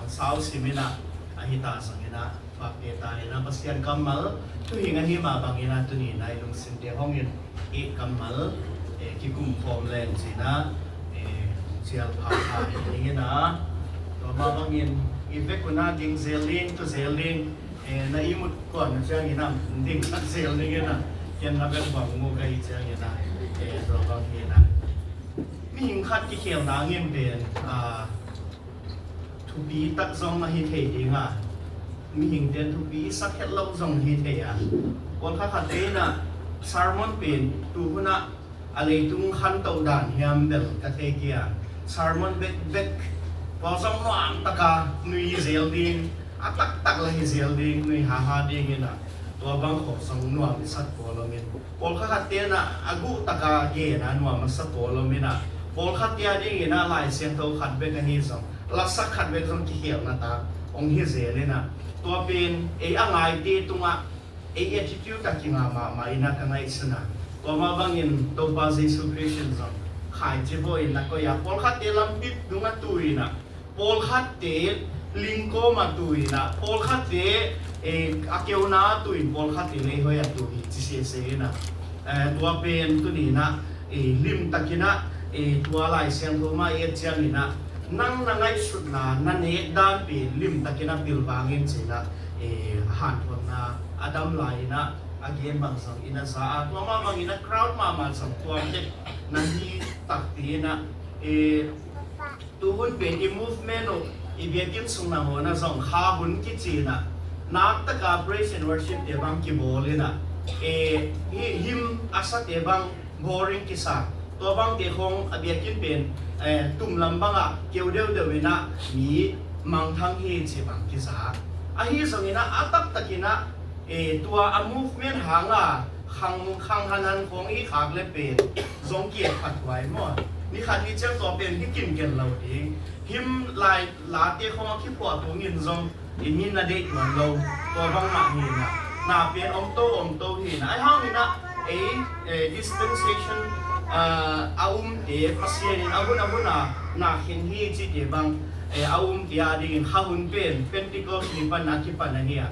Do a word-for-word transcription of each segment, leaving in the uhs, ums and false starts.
Sau simin ah, ahi ta zongin ah, pakte ta in ah, Pasian kammal, tuhing ahi mah bangin ah, tuni in ah i lungsimte hongin, i kammal, eh, kikum khawm leng ci-in ah, eh, cial pha pha hi ding in ah, tua mah bangin, i vek un ah ding zel ding, tu zel ding, eh, na ihmut kuan uh ciangin ah, ding khat zel ding in ah, ken na vek bang mu ka hi ciangin ah, eh, tua bang hi in ah. Mihing khat kikhelna ngim pen, ah, thupi tak zong ahi thei ding a, mihingte in thupi sak het lo zong ahi thei a. Pawlkhat khatte in ah sermon pen tu hun ah a leitung khantoh dan hiam bel ka thei kei a. Sermon bekbek tua zong nuam taka nui hi zel ding, a taktak la hi zel ding, nui haha ding in ah, tua bang khawng zong nuam i sak pawl om in, pawlkhat khatte in ah a guh taka gen a nuam a sa pawl om in ah, pawlkhatte a dingin ah Lai Siangtho khat bek ahi zong, lasak khat bek zong kikhelna tak hong hi zel in ah, tua pen ei a ngaite tungah ei attitude a kinga mahmah in ah ka ngaihsun a. Tua mah bangin Topa Jesu Khrist in zong khaici vawh in na koih a, pawlkhatte lampi dungah tu in ah, pawlkhatte lingkawm a tu in ah, pawlkhatte, eh, a keuna tu in pawlkhatte lei hoih a tu hi ci sese in ah. Eh, tua pen tuni in ah, eh, limtak in ah, eh, tua Lai Siangtho mah i et ciangin ah, nang na ngaihsutna na nek dan pen limtak in ah pilvang in ci-in ah, eh, a hanthawnna a dam lai in ah a gen bang zong in ah za a, tua mah bangin ah crowd mahmah zong tuam tek na hi takpi in ah, eh, tu hun pen i movement uh, i biakinn sung nangawn ah zong kha hun kici in ah, nak taka praise and worship te bang kibawl in ah, eh, hi, hymn a sate bang boring kisa, tua bangte khawng a biakinn pen, eh, tum lam bangah keu deuhdeuh in ah mi mangthang hi ci bang kisa. Ahi zongin ah a taktak in ah, eh, tua a movement hanga khang, khang hanhan khawng i khak le pen zong ki-et phat huai maw. Ni khat ni ciang tua pen hi kinken lo ding. Hymn lai late khawng a kiphuah tungin zong i mi na deih tuan lo. Tua bang mah hi in ah, na pen om to, om to hi in ah. Ahi hangin ah ei, eh, dispensation, ah, a umte, Pasian in a hun a hun a na khen hi cite bang, eh, a umte a dingin kha hun pen Pentecost ni pan a kipan ahi a.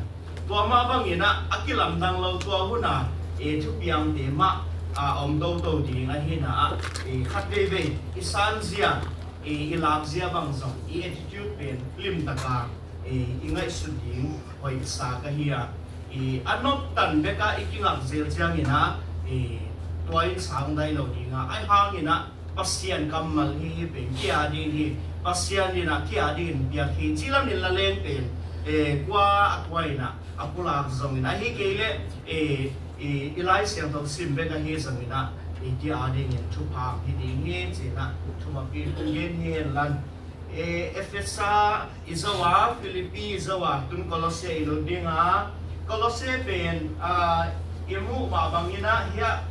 Tua mah bangin ah a kilamdang lo tua hun a, eh, thupiangte mah, ah, om toto ding ahi in ah, eh, khat veivei i sanzia, eh, i lakzia bang zong i attitude pen limtaka, eh, i ngaihsut ding hoihsa ka hi a. I a noptan bek a i kingak zel ciangin ah, eh, tua in sang dai lo ding a, ahi hangin ah Pasian kammal hi, hi pen kia ding hi, Pasian in ah kia ding in piak hi ci lamin la leng pen, eh, kua a kua in ah a pulak zongin ahi kei leh, eh, i, i Lai Siangtho sim bek ahi zongin ah, i kia ding in thupha hi ding hi ci-in ah thumapi tung gen hi hen lan. Eh, Efesa i zo a, Philippi i zo a, tun Kolosse i lut ding a. Kolosse pen, ah, i muh mah bangin ah hiah,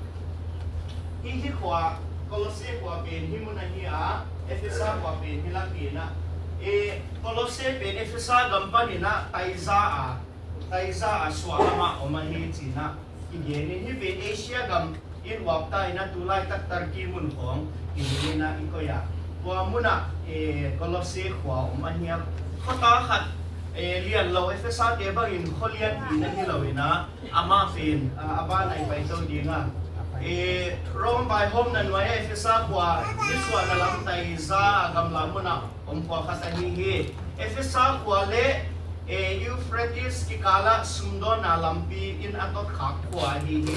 hi, hi khua, Kolosse khua pen hi mun ahi a, Efesa khua pen hi lampi in ah. Eh, Kolosse pen Efesa gam panin ah taiza a, taiza a suah lamah om ahi ci-in ah kigen in, hih pen Asia gam in uapta in ah tulaitak Turkey mun khawng i ding in ah i koih a. Tua munah, eh, Kolosse khua om ahi a. Khuata khat, eh, lian lo, Efesa te bangin khua lianpi na hi lo in ah, amah pen, ah, a ban a i paito ding a. Eh, Rome vaihawmna nuai a Efesa khua i suahna lam taiza a gamla munah om khua khat ahi hi. Efesa khua le, eh, Euphrates kikalah sumdawnna lampi in a totkhak khua ahi hi.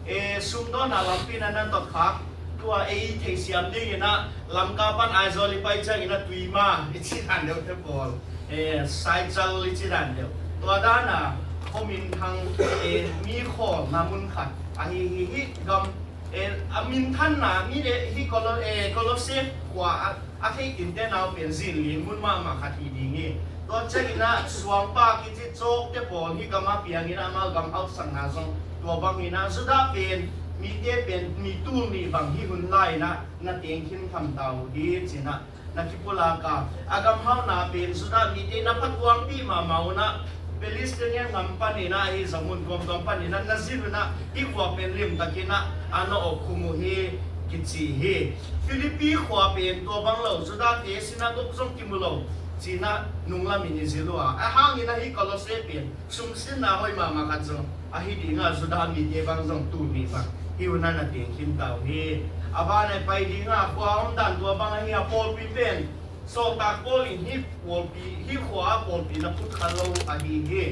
Eh, sumdawnna lampi in a na totkhak, tua ei theisiam dingin ah Lamka pan Aizawl i pai ciangin ah Tuima i ci dan deuh te pawl, eh, Saichal i ci dan deuh, tua dan a khuaminthang, eh, mi khawlna mun khat ahi hi. Hih gam, eh, a minthanna mi le hih Kolo-, eh, Kolosse khua a a theih kinte nau pen zin ling mun mahmah khat hi ding hi. Tua ciangin ah suangpa kici cawkte pawl hih gam a piangin ah amau gam hausakna zong tua bangin ah Judah pen mite pen mi tul nih bang hih hun lai-in ah na teng khin tham ta uh hi ci-in ah na kipulak a, a gam hauna pen Judah mite na phatuangpih mahmah un ah Palestinian gam panin ah ahi zong mun tuamtuam panin ah na zin un ah hih khua pen limtakin ah a na awk khum uh hi kici hi. Philippi khua pen tua bang lo, Judah te sinagog zong kimu lo, Cinah nunglamin i zil uh a, a hangin ahi Kolosse pen sumsinna hoih mahmah khat zong ahi dinga Judah mite bang zong tuni bang hih hunah na teng khin ta uh hi. A banah pai dinga khua omdan tua bang ahi a, pawlpi pen sawltak Paul in hih pawlpi, hih khua a pawlpi na phut kha lo ahi hi.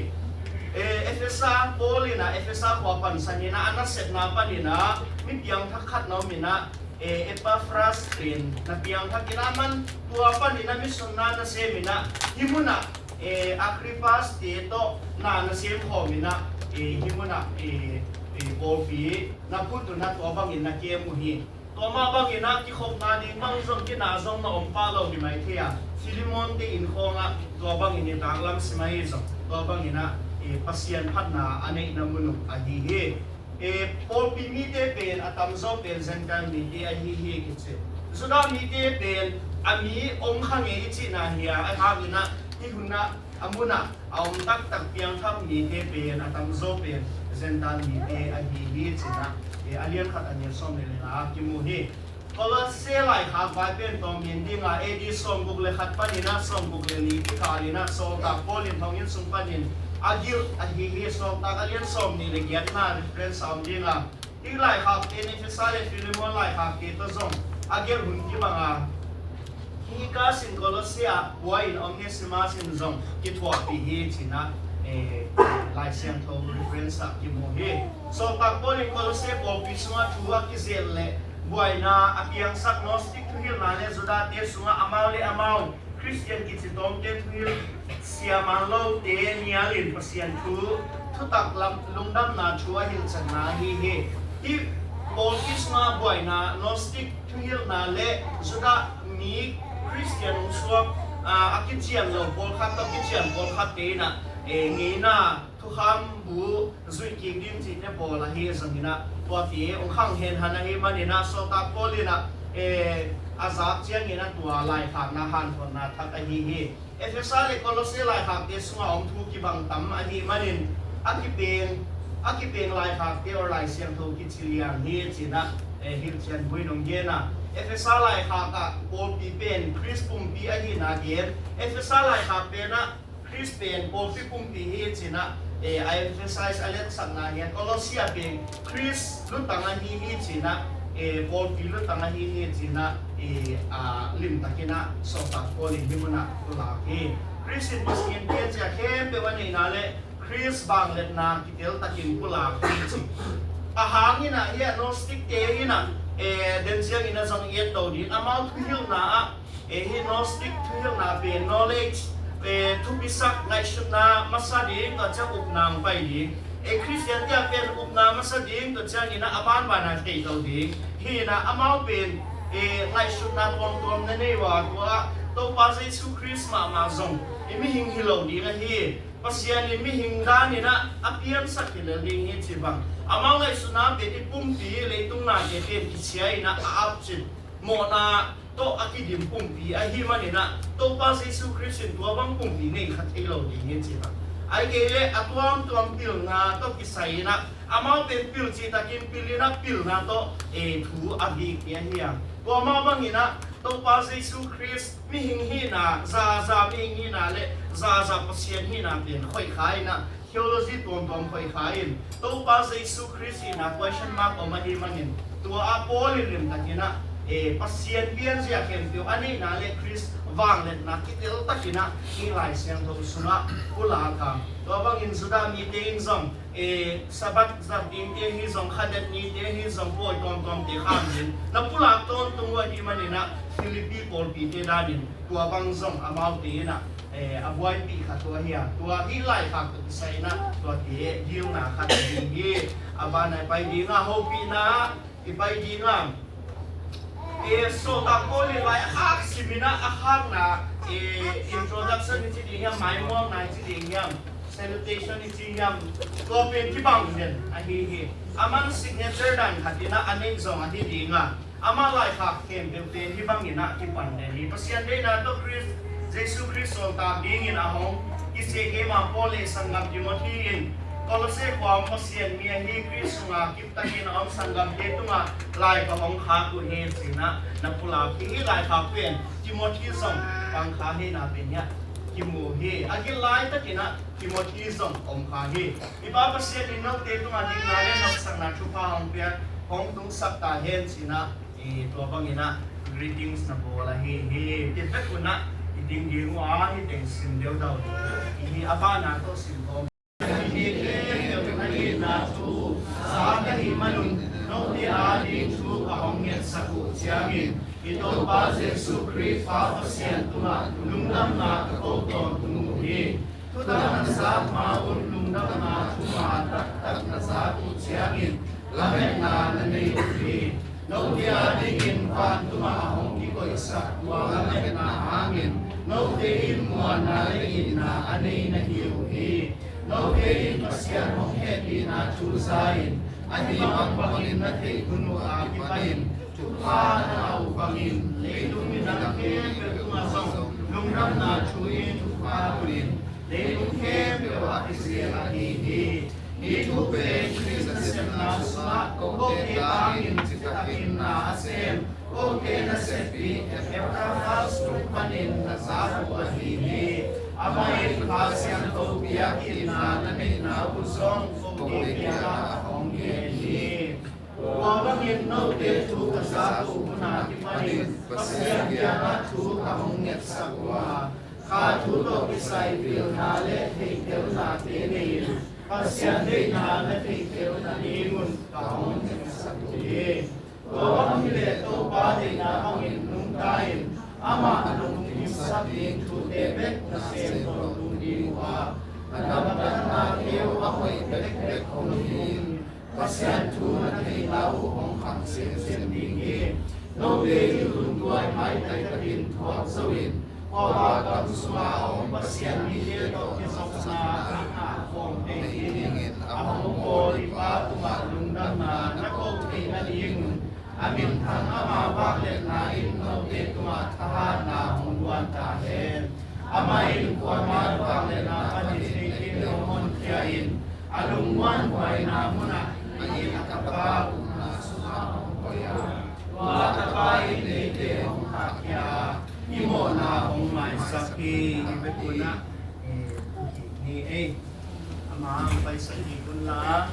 E, Efesa Paul inah Efesa khua pansan inah a nasepna paninah mi piangthak khat na om inah, e, Epaphras pen na piangthak inah, aman tua paninah missionary na sem inah hih munah, e, Agrippas te tawh na na sem khawm inah, e, hih munah, e, e, pawlpi na phut unah tua bangin na kem uh hi. Tua mah banginah kikhopna ding bang zong kinah zong na om pah lo hi mai thei a, Filemon te inn khawngah tua bangin i taklam sim ahi zong tua banginah, e, Pasian phatna a neihna mun uh ahi hi. E, pawlpi mite pen a tamzaw pen Gentile mite ahi hi kici. Judah mite pen a mi om kha ngei i cihna hi a, a hanginah hih hunah a munah a om taktak piangthak mite pen a tamzaw pen Gentile mite ahi hi cinah, e, a lian khat a neu sawm le li nga a kimu hi. Kolosse laikhak vai pen tawm min dinga A D sawmguk le khat paninah sawmguk le li kikal inah sawltak Paul in thonginn sung panin a gilh ahi hi. Sawltak a lian sawm nih le giatna reference a om dinga, hih laikhak pen Efesa le Filemon laikhak te tawh zong a gelh hun kibang a, hih kasin Kolosse ah buai in Onesimas in zong kithuahpih hi cinah, e, Lai Siangtho reference ah kimu hi. Sawltak Paul in Kolosse pawlpi sungah thu a kizel le buaina a piangsak Gnostic thuhilhna le Judah te sungah amau le amau Khristian kici tawmte thuhilh siaman lote nialin Pasian thu, thutak lam lungdamna thu a hilhchanna ahi hi. Hih pawlpi sungah buaina Gnostic thuhilhna le Judah mi Khristian hong suak, a, a kician lo pawlkhat tawh kician pawlkhat te inah, e, ngeina thukham bu zuih kik ding cihte pawl ahi zong inah tuate hong khang henhan ahi maninah sawltak Paul inah, e, a zak cianginah tua laikhakna hanthotna thak ahi hi. Efesa le Kolosse laikhakte sungah om thu kibang tam ahi manin a kipeng, a kipeng laikhakte or Lai Siangtho kici liang hi cinah, e, hilhcian buin hong gen a, Efesa laikhak ah pawlpi pen Khrist pumpi ahihna gen. Efesa laikhak penah Khrist pen pawlpi pumpi hi cinah, e, a emphasize a letsakna hi a, Kolosse pen Khrist lutang ahi hi cinah, e, pawlpi lutang ahi hi cinah, e, a, limtakinah sawltak Paul in hih munah pulak hi. Khrist in Pasian piancil khempeuh a neihna le Khrist vangliatna kiteltakin pulak hi ci. A hanginah hih a Gnostic te inah, e, den cianginah zong i et to ding, amau thuhilhna ah, e, hih Gnostic thuhilhna pen knowledge, e, thupisak ngaihsutna masa ding, tua ciang upna hong pai ding. E, Khristian te ah pen upna masa ding, tua cianginah a banbana thei to ding. Hinah amau pen, e, ngaihsutna tuamtuam na nei uh a, tua Topa Jesu Khrist mahmah zong i mihing hi lo ding ahi. Pasian in mihing daninah a piansak hi lel ding hi ci bang. Amau ngaihsutna pen i pumpi leitung nate pen kisia inah a apcip mawhna tawh a kidim pumpi ahi maninah Topa Jesu Khrist in tua bang pumpi nei kha thei lo ding hi ci bang. Ahih kei leh a tuamtuam pilna tawh kisai inah amau pen pil cihtakin pil inah pilna tawh, e, thu a bikpi ahi a. Tua mah banginah Topa Jesu Khrist mihing hihna, zaza mihing hihna le zaza Pasian hihna pen khoih kha inah theology tuamtuam khoih kha in Topa Jesu Khrist hihna question mark om ahi manin tua a Paul in limtakinah, e, Pasian pianzia khempeuh a neihna le Khrist vangliatna kiteltakinah hih Lai Siangtho sungah pulak a. Tua bangin Judah mite in zong, e, Sabbath zat dingte hi zong, khadet nite hi zong, pawi tuamtuamte kham ding na pulak tawntung uh ahi maninah Philippi pawlpite danin tua bang zong amaute inah, e, a buaipih khat uh ahi a, tua hih laikhak tawh kisai inah tuate dilna khat ahi hi. A banah pai dinga hopihna i pai dinga, e, sawltak Paul in laikhak sim inah a khakna, e, introduction i ci ding hiam, maimuakna i ci ding hiam, salutation i ci hiam, tua pen kibang den ahi hi. Aman signature dan khat inah a neih zong ahi dinga, amah laikhak khempeuhte hih banginah kipan den hi. Pasian deihna tawh Khrist, Jesu Khrist sawltak dingin a hong kisiakgema Paul le sanggam Timothy in Kolosse khua om Pasian mi ahi Khrist sunga kiptakin a om sanggamte tungah lai ka hong khak uh hi cinah na pulak hi. Hih laikhak pen Timothy zong Tang kha hi na pen hiah kimu hi. A gil laitakin ah Timothy zong om kha hi. I Pa Pasian in note tungah dikna le nopsakna thupha hong pia, hong tungsak ta hen ci-in ah, i tua bangin ah greetings na bawl ahi hi. Ti pek un ah i ding ding uh a, hih teng sim deudau hi. A banna tawh sim khawm. Hih khempeuh na itna thu za ka hih manun note ading thu ka hong ngetsak uh ciangin i Topa Jesuh Khrih Pa Pasian tungah lungdamna ka ko tawntung uh hi. Thudang na zak ma-un lungdamna thuman taktak na zak uh ciangin lametna na nei uh hi. Note adingin vantungah a hong kikoihsak tua lametna hangin note in muanna le itna a nei na hi uh hi. Note in Pasian hong hehpihna thu za-in a hih bangbangin na theih hun uh a kipanin thupha na ngah uh bangin leitung midang khempeuh tungah zong lungdamna thu in thupha tunin leitung khempeuh ah kizia ahi hi. Hih thu pen Khrih nasepna sungah kote tangin citakin na a sem, kote nasepih Epafras tung panin na zak uh ahi hi. Amah in Kha Siangtho biakinnna na neihna uh zong kote kiangah a hong gen hi. Tua bangin note thu ka zak uh hun a kipanin Pasian kiangah thu ka hong ngetsak uh a, kha thu tawh kisai pilna le theihtelnate nei-in Pasian deihna na theihtel nadingun ka hong ngetsak uh hi. Tua bang hileh Topa deihna bangin nungta-in amah a lungkimsak ding thute bek na sem tawntung ding uh a, na damdamnate uh a hoih bekbek hong hi-in Pasian thu na theihna uh hong khang semsem ding hi. Note in lungduai maitai takin thuak zo-in khuavak gam sunga a om Pasian mite tawh kizopna a khawm thei dingin a hong bawl i Pa tungah lungdamna na ko theih nadingun a minthang ama vangliatna in note tungah thahatna hong guan ta hen. Amah in kuamah vangliatna panin eite hong honkhia in a lungmuanhuaina munah a it a tapa ukna sungah hong koih a, tua tapa in eite hong khahkhia a, i mawhna hong maisak hi. I biakinn ah, eh, ni ei. Ama hong paisak hi kun la.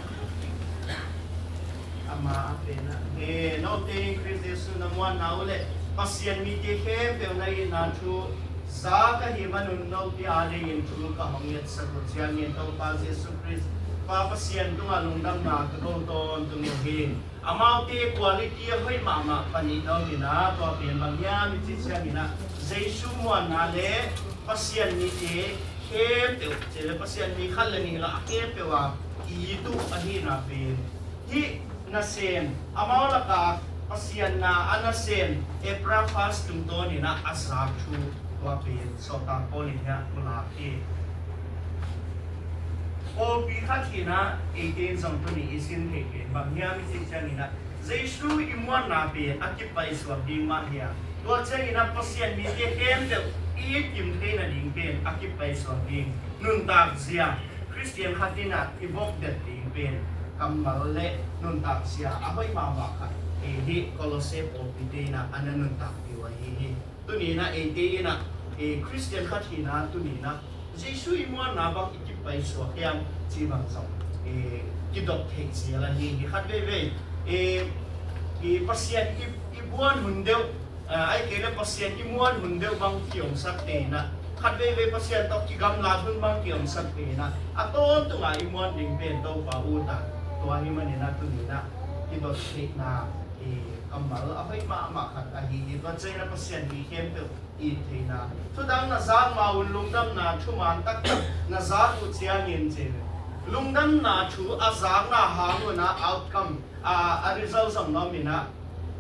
Ama a pen ah. Eh, note in Khrist Jesuh na muanna uh le Pasian mite khempeuh na itna thu za ka hih manun note adingin thu ka hong ngetsak uh ciangin Topa Jesuh Khrist Pa Pasian tungah lungdamna ka ko tawntung uh hi. Amaute quality a hoih mahmah panih na om in ah, tua pen bang hiam i cih ciangin ah, Jesuh muanna le Pasian mite khempeuh, ci le Pasian mi khat le nih lah a khempeuh a it uh ahihna pen hih nasem, amau lakah Pasian na a nasem Epafras tungtawnin ah a zak thu, tua pen sawltak Paul in hiah pulak hi. Pawlpi khat hi-in ah eite in zong tuni i sin theih pen bang hiam i cih ciangin ah, Jesuh i muanna pen a kipaisuak ding mah hi a, tua ciangin ah Pasian mite khempeuh i it kim thei nading pen a kipaisuak ding nuntak zia, Khristian khat in ah i vokdet ding pen kammal le nuntak zia a hoih mahmah khat, eh, hih Kolosse pawlpite in ah a na nuntakpih uh ahi hi. Tuni in ah eite in ah, eh, Khristian khat hi-in ah tuni in ah Jesuh i muanna bang i kipaisuak hiam cih bang zong, eh, kidot theih zel ahi hi. Khat veivei, eh, eh, Pasian i, i muan hun deuh, eh, ahih kei leh Pasian i muan hun deuh bang kiomsak te in ah, khat veivei Pasian tawh kigamlat hun bang kiomsak te in ah, a tawntungah i muan ding pen Topa ut a, tua ahih manin ah tuni in ah kidot theihna, eh, kammal a hoih mahmah khat ahi hi. Tua ciangin ah Pasian mi khempeuh it theihna. Thudang na zak ma-un lungdamna thuman taktak na zak uh ciangin, ci. Lungdamna thu a zakna hang un ah outcome, a, a result zong na om in ah,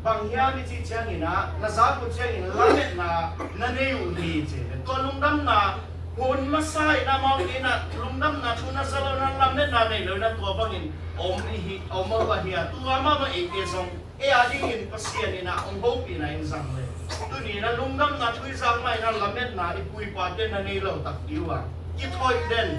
bang hiam i cih ciangin ah, na zak uh ciangin lametna na nei uh hi, ci. Tua lungdamna hun masa in ah, amau in ah lungdamna thu na za lo in ah, lametna nei lo in ah, tua bangin om i hi, om ahi a, tua mahmah eite zong ei a dingin Pasian in ah hong hopihna in zang le. Tuni in ah lungdamna thu i zak mah in ah lametna i pu i pate na nei lo takpi uh a, kithoih den,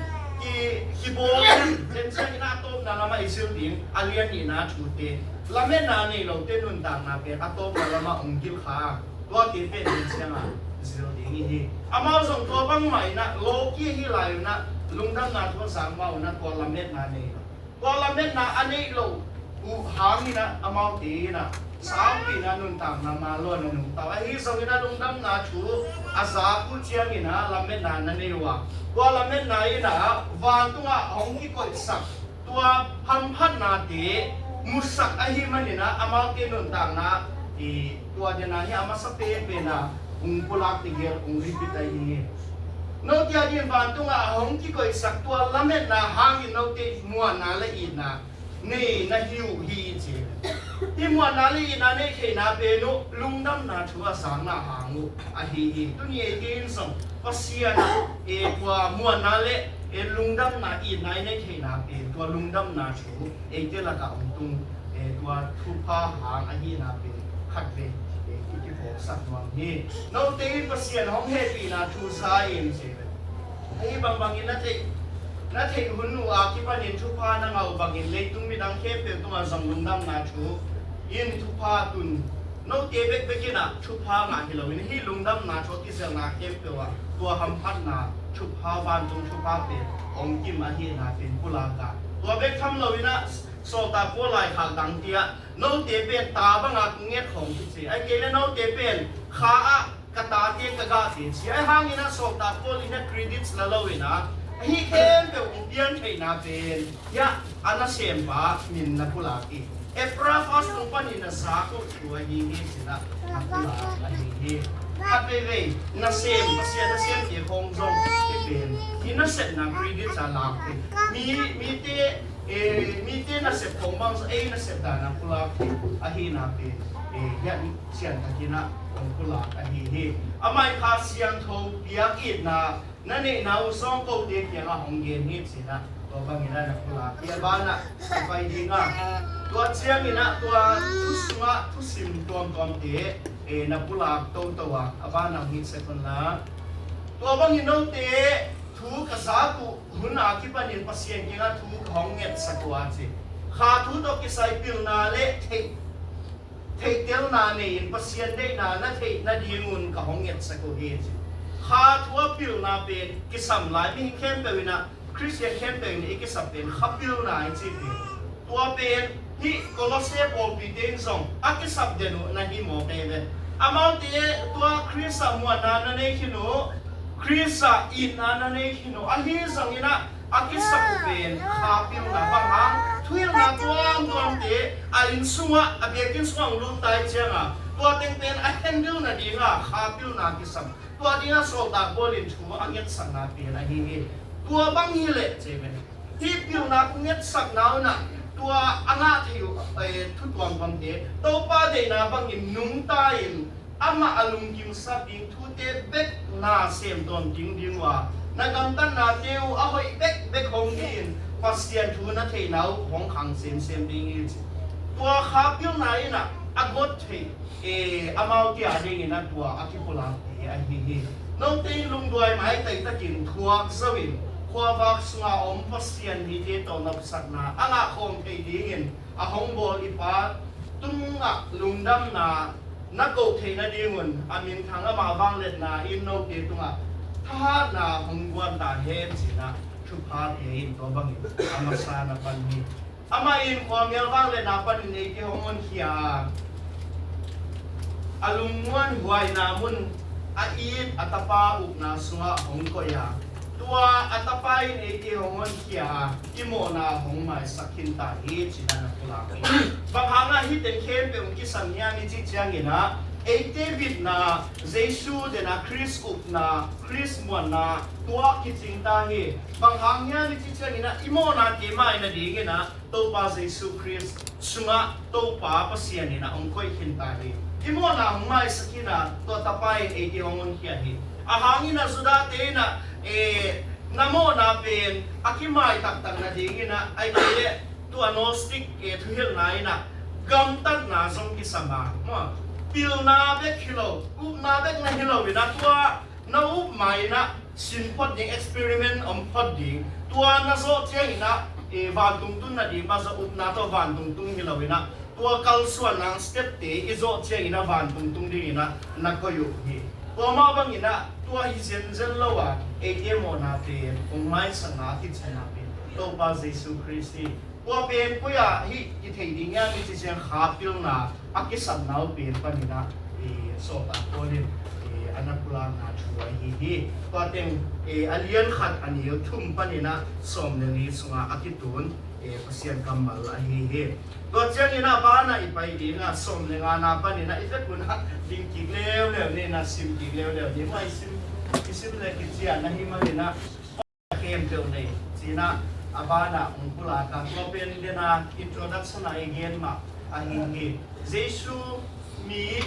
ki, kibawl den, den ciangin ah a tawpna lamah i zil ding a lian nihna thute, lametna nei lote nuntakna pen a tawpna lamah hong gil kha. Tuate pen den ciangin zil ding hi. Amau zong tua bangmah in ah lawki ahi lai un ah lungdamna thu a zak mah un ah tua lametna nei lo. Tua lametna a neih loh uh hangin ah amaute in ah sangpi in ah nuntakna mah lo a na nungta uh. Ahi zongin ah lungdamna thu a zak uh ciangin ah lametna na nei uh a, tua lametna in ah vantungah hong kikoihsak tua hamphatnate musak ahih manin ah amaute nuntakna i tua den ah hi a masa penpen ah hong pulak tegel hong repeat ahi hi. Note a dingin vantungah a hong kikoihsak tua lametna hangin note muanna le itna nei na hi uh hi ci. Hih muanna le itna neih theihna pen uh lungdamna thu a zakna hang uh ahi hi. Tuni eite in zong Pasian ah e tua muanna le e lungdamna itna i neih theihna pen tua lungdamna thu eite lakah hong tung e tua thupha hang ahihna pen khatvei e i kiphawksak nuam hi. Note in Pasian hong hehpihna thu za in ci. Ahi bangbangin na theih, na theih hun uh a kipanin thupha na ngah uh bangin leitung midang khempeuh tungah zong lungdamna thu in thupha tun. Note bekbek in ah thupha ngah hi loin hih lungdamna thu a kizelna khempeuh ah tua hamphatna thupha, vantung thupha pen hong kim ahihna pen pulak a, tua bek tham loin ah sawltak Paul laikhak dangte ah note pen ta banga kong nget khawng hi ci. Ahih kei leh note pen kha ah ka tate ka gahte ci. Ahi hangin ah sawltak Paul in ah credits la loin ah hih khempeuh hong pian theihna pen hiah a nasempa min na pulak hi. Epafras tung panin a zak uh thu ahi hi ci-in ah na pulak ahi hi. Khat veivei nasem, Pasian nasemte khawng zong hih pen hih nasepna credits a lak hi. Mi, mite, eh, mite nasep khawng bang zong ei nasep dan a pulak hi. Ahihna pen eh, hiah ni sian takin ah hong pulak ahi hi. Amah in Kha Siangtho piak itna na neihna uh zong kote kiangah hong gen hi ci-in ah tua bangin ah na pulak hi. A banah na pai ding a, tua ciangin ah tua thu sungah thusim tuamtuamte eh, na pulak toto a, a banah hong it sek un la. Tua bangin note thu ka zak uh hun a kipanin Pasian kiangah thu ka hong ngetsak uh a ci. Kha thu tawh kisai pilna le theih theihtelna nei-in Pasian deihna na theih nadingun ka hong ngetsak uh hi ci. Kha thu a pilna pen kisam lai, mihing khempeuh in ah, Khristian khempeuh in i kisam pen kha pilna i ci pen. Tua pen hih Kolosse pawlpite in zong a kisap den uh na hi mawk ei ve. Amaute tua Khrist ah muanna na nei khin uh, Khrist ah itna na nei khin uh, ahi zongin ah a kisap uh pen kha pilna bang hang, thuhilhna tuamtuamte a inn sungah, a biakinn sungah hong lut tai cianga tua teng pen a handle nadinga kha pilna kisam. Tua dinga sawltak Paul in thu a ngetsakna pen ahi hi. Tua bang hileh ci ve. Hih pilna kong ngetsakna un ah tua a ngah thei uh eh, thu tuamtuamte Topa deihna bangin nungta in amah a lungkimsak ding thute bek na sem tawntung ding uh a, na gamtatnate uh a hoih bekbek hong hi-in Pasian thu na theihna uh hong khang semsem ding hi ci. Tua kha pilna in ah a guat theih eh, amaute a dingin ah tua a kipulakte ahi hi. Note in lungduai maitai takin thuak zo in khuavak sunga om Pasian mite tawh nopsakna a ngah khawm thei dingin a hong bawl i Pa tungah lungdamna na koh theih nadingun a minthang, amah vangliatna in note tungah thahatna hong guan ta hen ci-in ah thuphate in tua bangin a masa na pan hi. Amah in khuamial vangliatna panin eite hong honkhia a, a lungmuanhuaina mun a it a Tapa upna sungah hong koih a, tua a Tapa in eite hong honkhia a, i mawhna hong maisak khin ta hi ci-in ah na pulak hi. Bang hangah hih teng khempeuh hong kisam hiam i cih ciangin ah eite bitna Jesu den a Khrist upna, Khrist muanna tua kicing ta hi. Bang hang hiam i cih ciangin ah i mawhnate mai nadingin ah Topa Jesu Khrist sungah Topa Pasian in ah hong koih khin ta hi. I mawhna hong maisak khin a, tua Tapa in eite hong honkhia hi. A hangin ah Judate in ah eh, na mawhna pen a kimai taktak nadingin ah, ahih kei leh tua Gnostic eh, thuhilhna in ah gamtatna zong kisam a, maw, pilna bek hi lo, upna bek na hi lo in ah tua na up ma in ah sin phot ding, experiment om phot ding. Tua na zawh ciangin ah eh, vantung tun nading mah zong upna tawh vantung tung hi lo in ah tua kalsuan nang step te i zawh ciangin ah vantung tung dingin ah na koih uh hi. Tua mah bangin ah tua hi zenzen lo a, eite mawhna pen hong maisakna a kicihna pen Topa Jesu Khrist hi. Tua pen koi ah hih kitheih ding hiam i cih ciang kha pilna a kisapna uh pen panin ah, eh, Sawltak Paul in, eh, a na pulakna thu ahi hi. Tua teng, eh, a lian khat a neu thum panin ah sawm le li sungah a kitun, eh, Pasian kammal ahi hi. Tua ciangin ah banah i pai ding ah sawm le ngana panin ah i vekun ah ding kik leuleu ni, na sim kik leuleu ni. Mah i sim, i sim le kician ahi manin ah khempeuh nei ci-in ah a banah hong pulak a, tua pen den a introduction ah i gen mah ahi hi. Jesu mi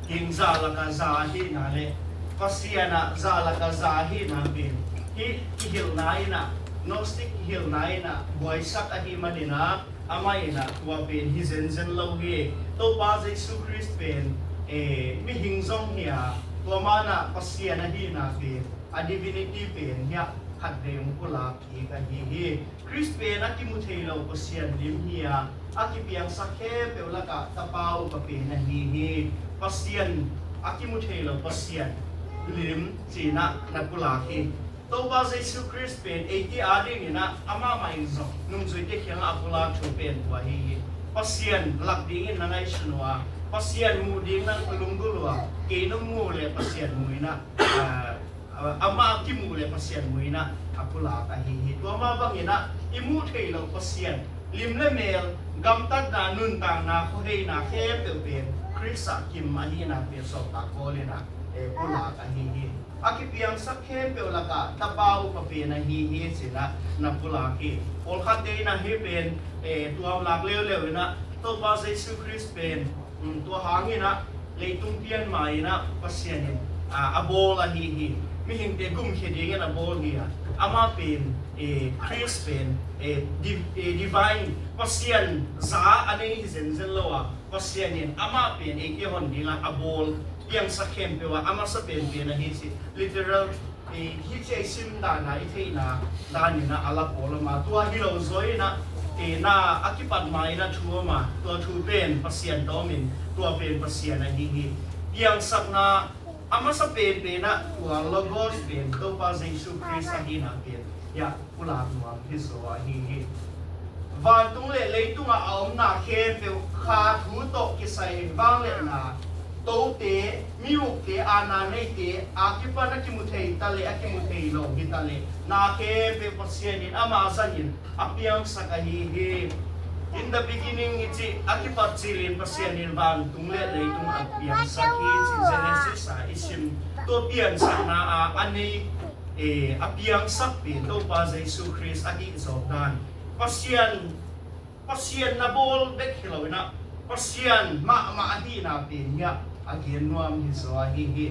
hing za lak a za ahihna le Pasian ah za lak a za ahihna pen hih kihilhna in ah, Gnostic kihilhna in ah buaisak ahih manin ah, amah in ah tua pen hi zenzen lo hi. Topa Jesu Khrist pen, eh, mihing zong hi a, tua man ah Pasian ahihna pen, a divinity pen hiah khatvei hong pulak kik ahi hi. Khrist pen a kimu thei lo Pasian lim hi a, a kipiangsak khempeuh lakah Tapa upa pen ahi hi. Pasian, a kimu thei lo Pasian lim ci-in ah na pulak hi. Topa Jesu Khrist pen eite adingin ah amah mah in zong nungzuite kiangah a pulak thu pen tua ahi hi. Pasian lak dingin na ngaihsun uh a, Pasian muh ding na lunggulh uh a, kei nong muh leh Pasian muh in ah, ah, amah a kimuh leh Pasian muh in ah a pulak ahi hi. Tua mah bangin ah i muh thei lo Pasian lim le mel, gamtatna, nuntakna, khuaheina khempeuh pen Khrist ah kim ahihna pen Sawltak Paul in ah, eh, pulak ahi hi. A kipiangsak khempeuh lakah Tapa upa pen ahi hi ci-in ah na pulak hi. Pawlkhatte in ah hih pen, eh, tuamlak leuleu in ah Topa Jesu Khrist pen, um, tua hangin ah leitung pian ma-in ah Pasian in, ah, a bawl ahi hi. Mihingte gumkhia dingin a bawl hi a, amah pen, eh, Khrist pen, eh, di-, eh, divine, Pasian za a nei hi zenzen lo a, Pasian in amah pen eite hon dingin a bawl, piangsak khempeuh ah a masa penpen ahi ci. Literal, eh, hih ci a i sim dan a i theihna danin ah a la pawl om a, tua hi lo zaw in ah, eh, na a kipat ma-in ah thu om a, tua thu pen Pasian tawh om in, tua pen Pasian ahi hi. Piangsakna a masa penpen ah tua Logos pen Topa Jesu Khrist ahihna pen hiah pulak nuam hi zaw ahi hi. Vantung le leitungah a omna khempeuh, kha thu tawh kisai vangliatna, tote, mi ukte, aana neite, a kipan a kimu thei ta leh a kimu thei lo hi ta leh, na khempeuh Pasian in amah zangin a piangsak ahi hi. In the beginning i cih, a kipat cilin Pasian in vantung le leitung a piangsak hi ci Genesis a i sim. Tua piansakna a a nei, eh, a piangsak pen Topa Jesu Khrist a hih zawk dan. Pasian, Pasian na bawl bek hi lo in ah, Pasian mahmah ahihna pen hiah a gen nuam hi zaw ahi hi.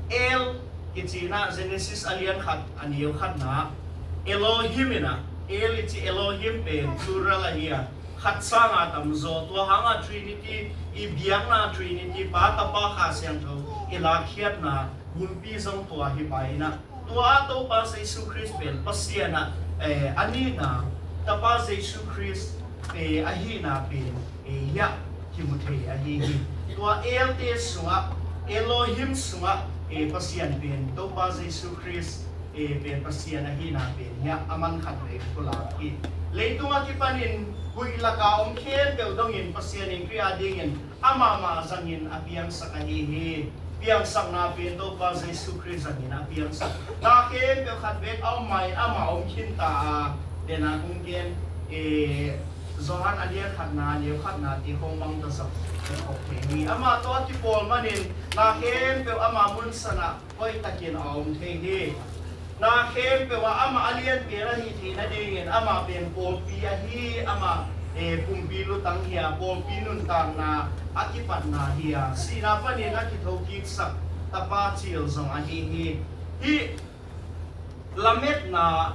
El kici in ah Genesis a lian khat a neu khatna ah Elohim in ah, El i ci Elohim pen plural ahi a, khat sanga tamzaw, tua hanga Trinity, i biakna Trinity, Pa, Tapa, Kha Siangtho i lakkhiatna bulpi zong tua hi pah in ah, tua Topa Jesu Khrist pen Pasian ah, eh, a nihna, Tapa Jesu Khrist, eh, ahihna pen, eh, hiah kimu thei ahi hi. Tua El te sungah, Elohim sungah, eh, Pasian pen Topa Jesu Khrist, eh, pen Pasian ahihna pen hiah a man khatvei pulak hi. Leitung a kipanin huih laka om khempeuh dongin Pasian in Khrih adingin amah mah zangin a piangsak ahi hi. Piangsakna pen Topa Jesu Khrist zangin a piangsak. Na khempeuh khat bek a om ma-in amah om khinta a, den a kong gen, eh, Johan a lian khatna, a neu khatna te khong mangta zong kikhop thei hi. Amah tawh a kipawl manin na khempeuh ama munsan ah hoihtakin a om thei hi. Na khempeuh ah amah a lianpen ahih theih nadingin amah pen pawlpi ahi, amah, eh, pumpi lutang hi a, pawlpi nuntakna a kipatna hi a, sihna panin a kithokiksak Tapa cil zong ahi hi. Hih lametna